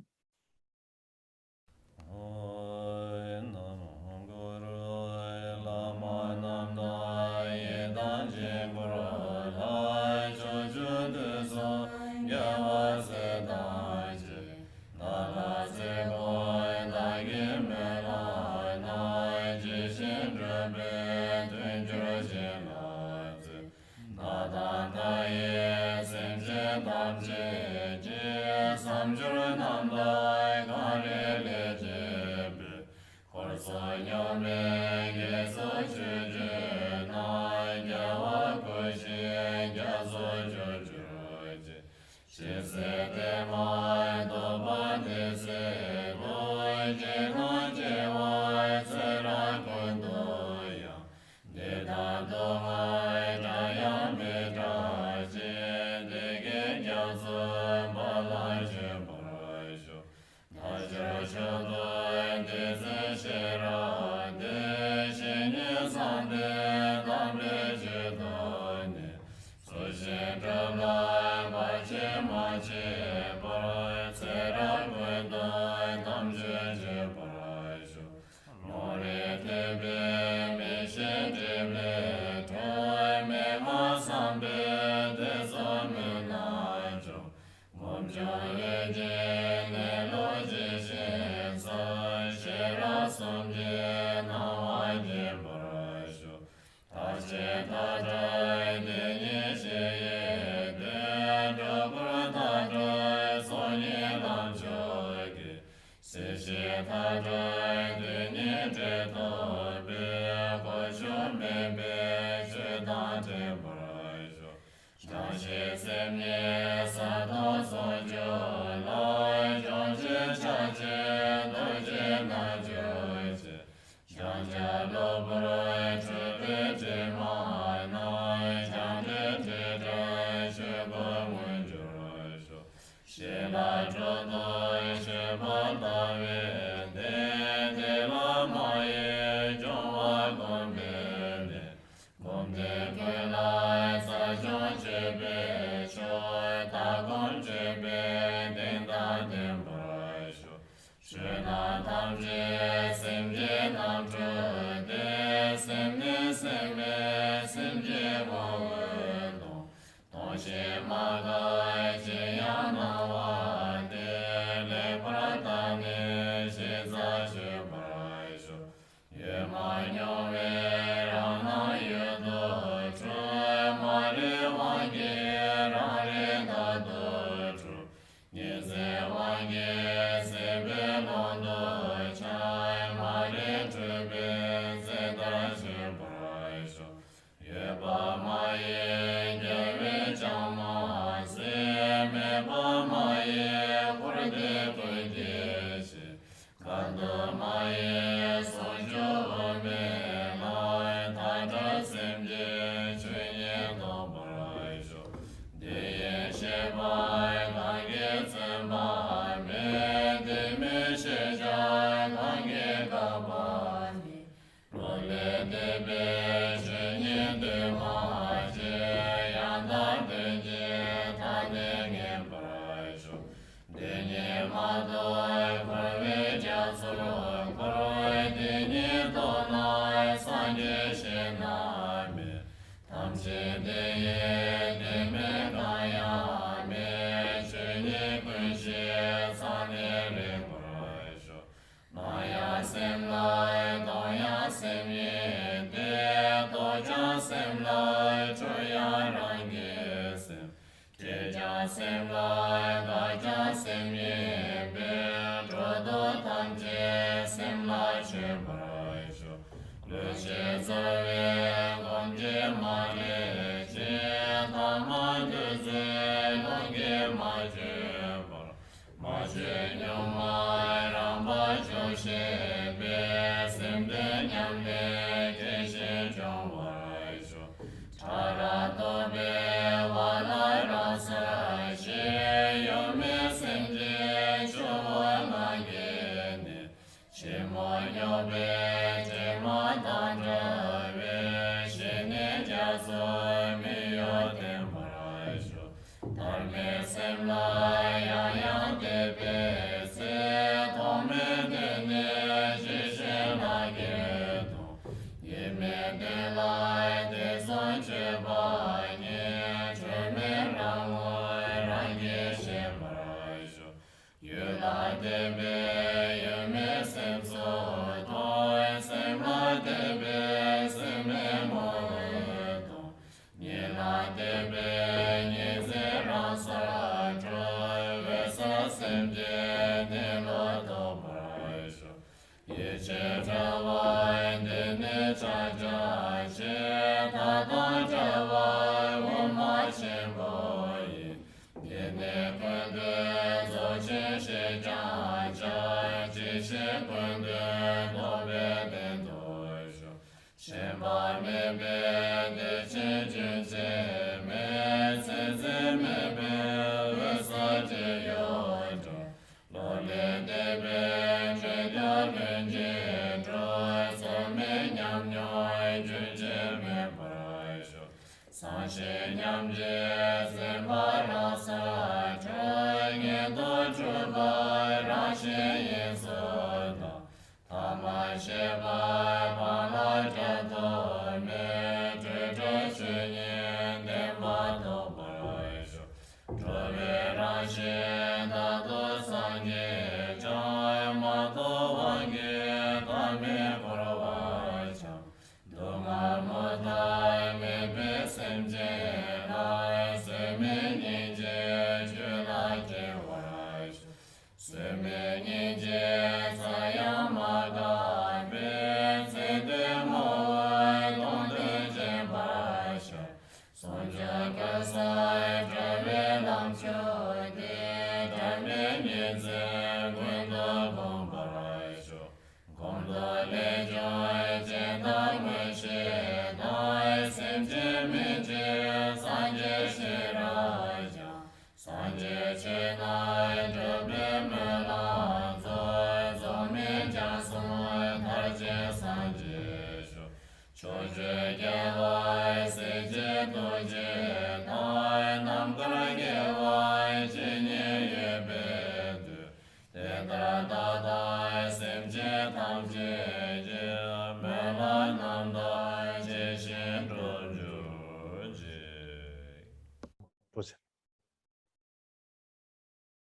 Te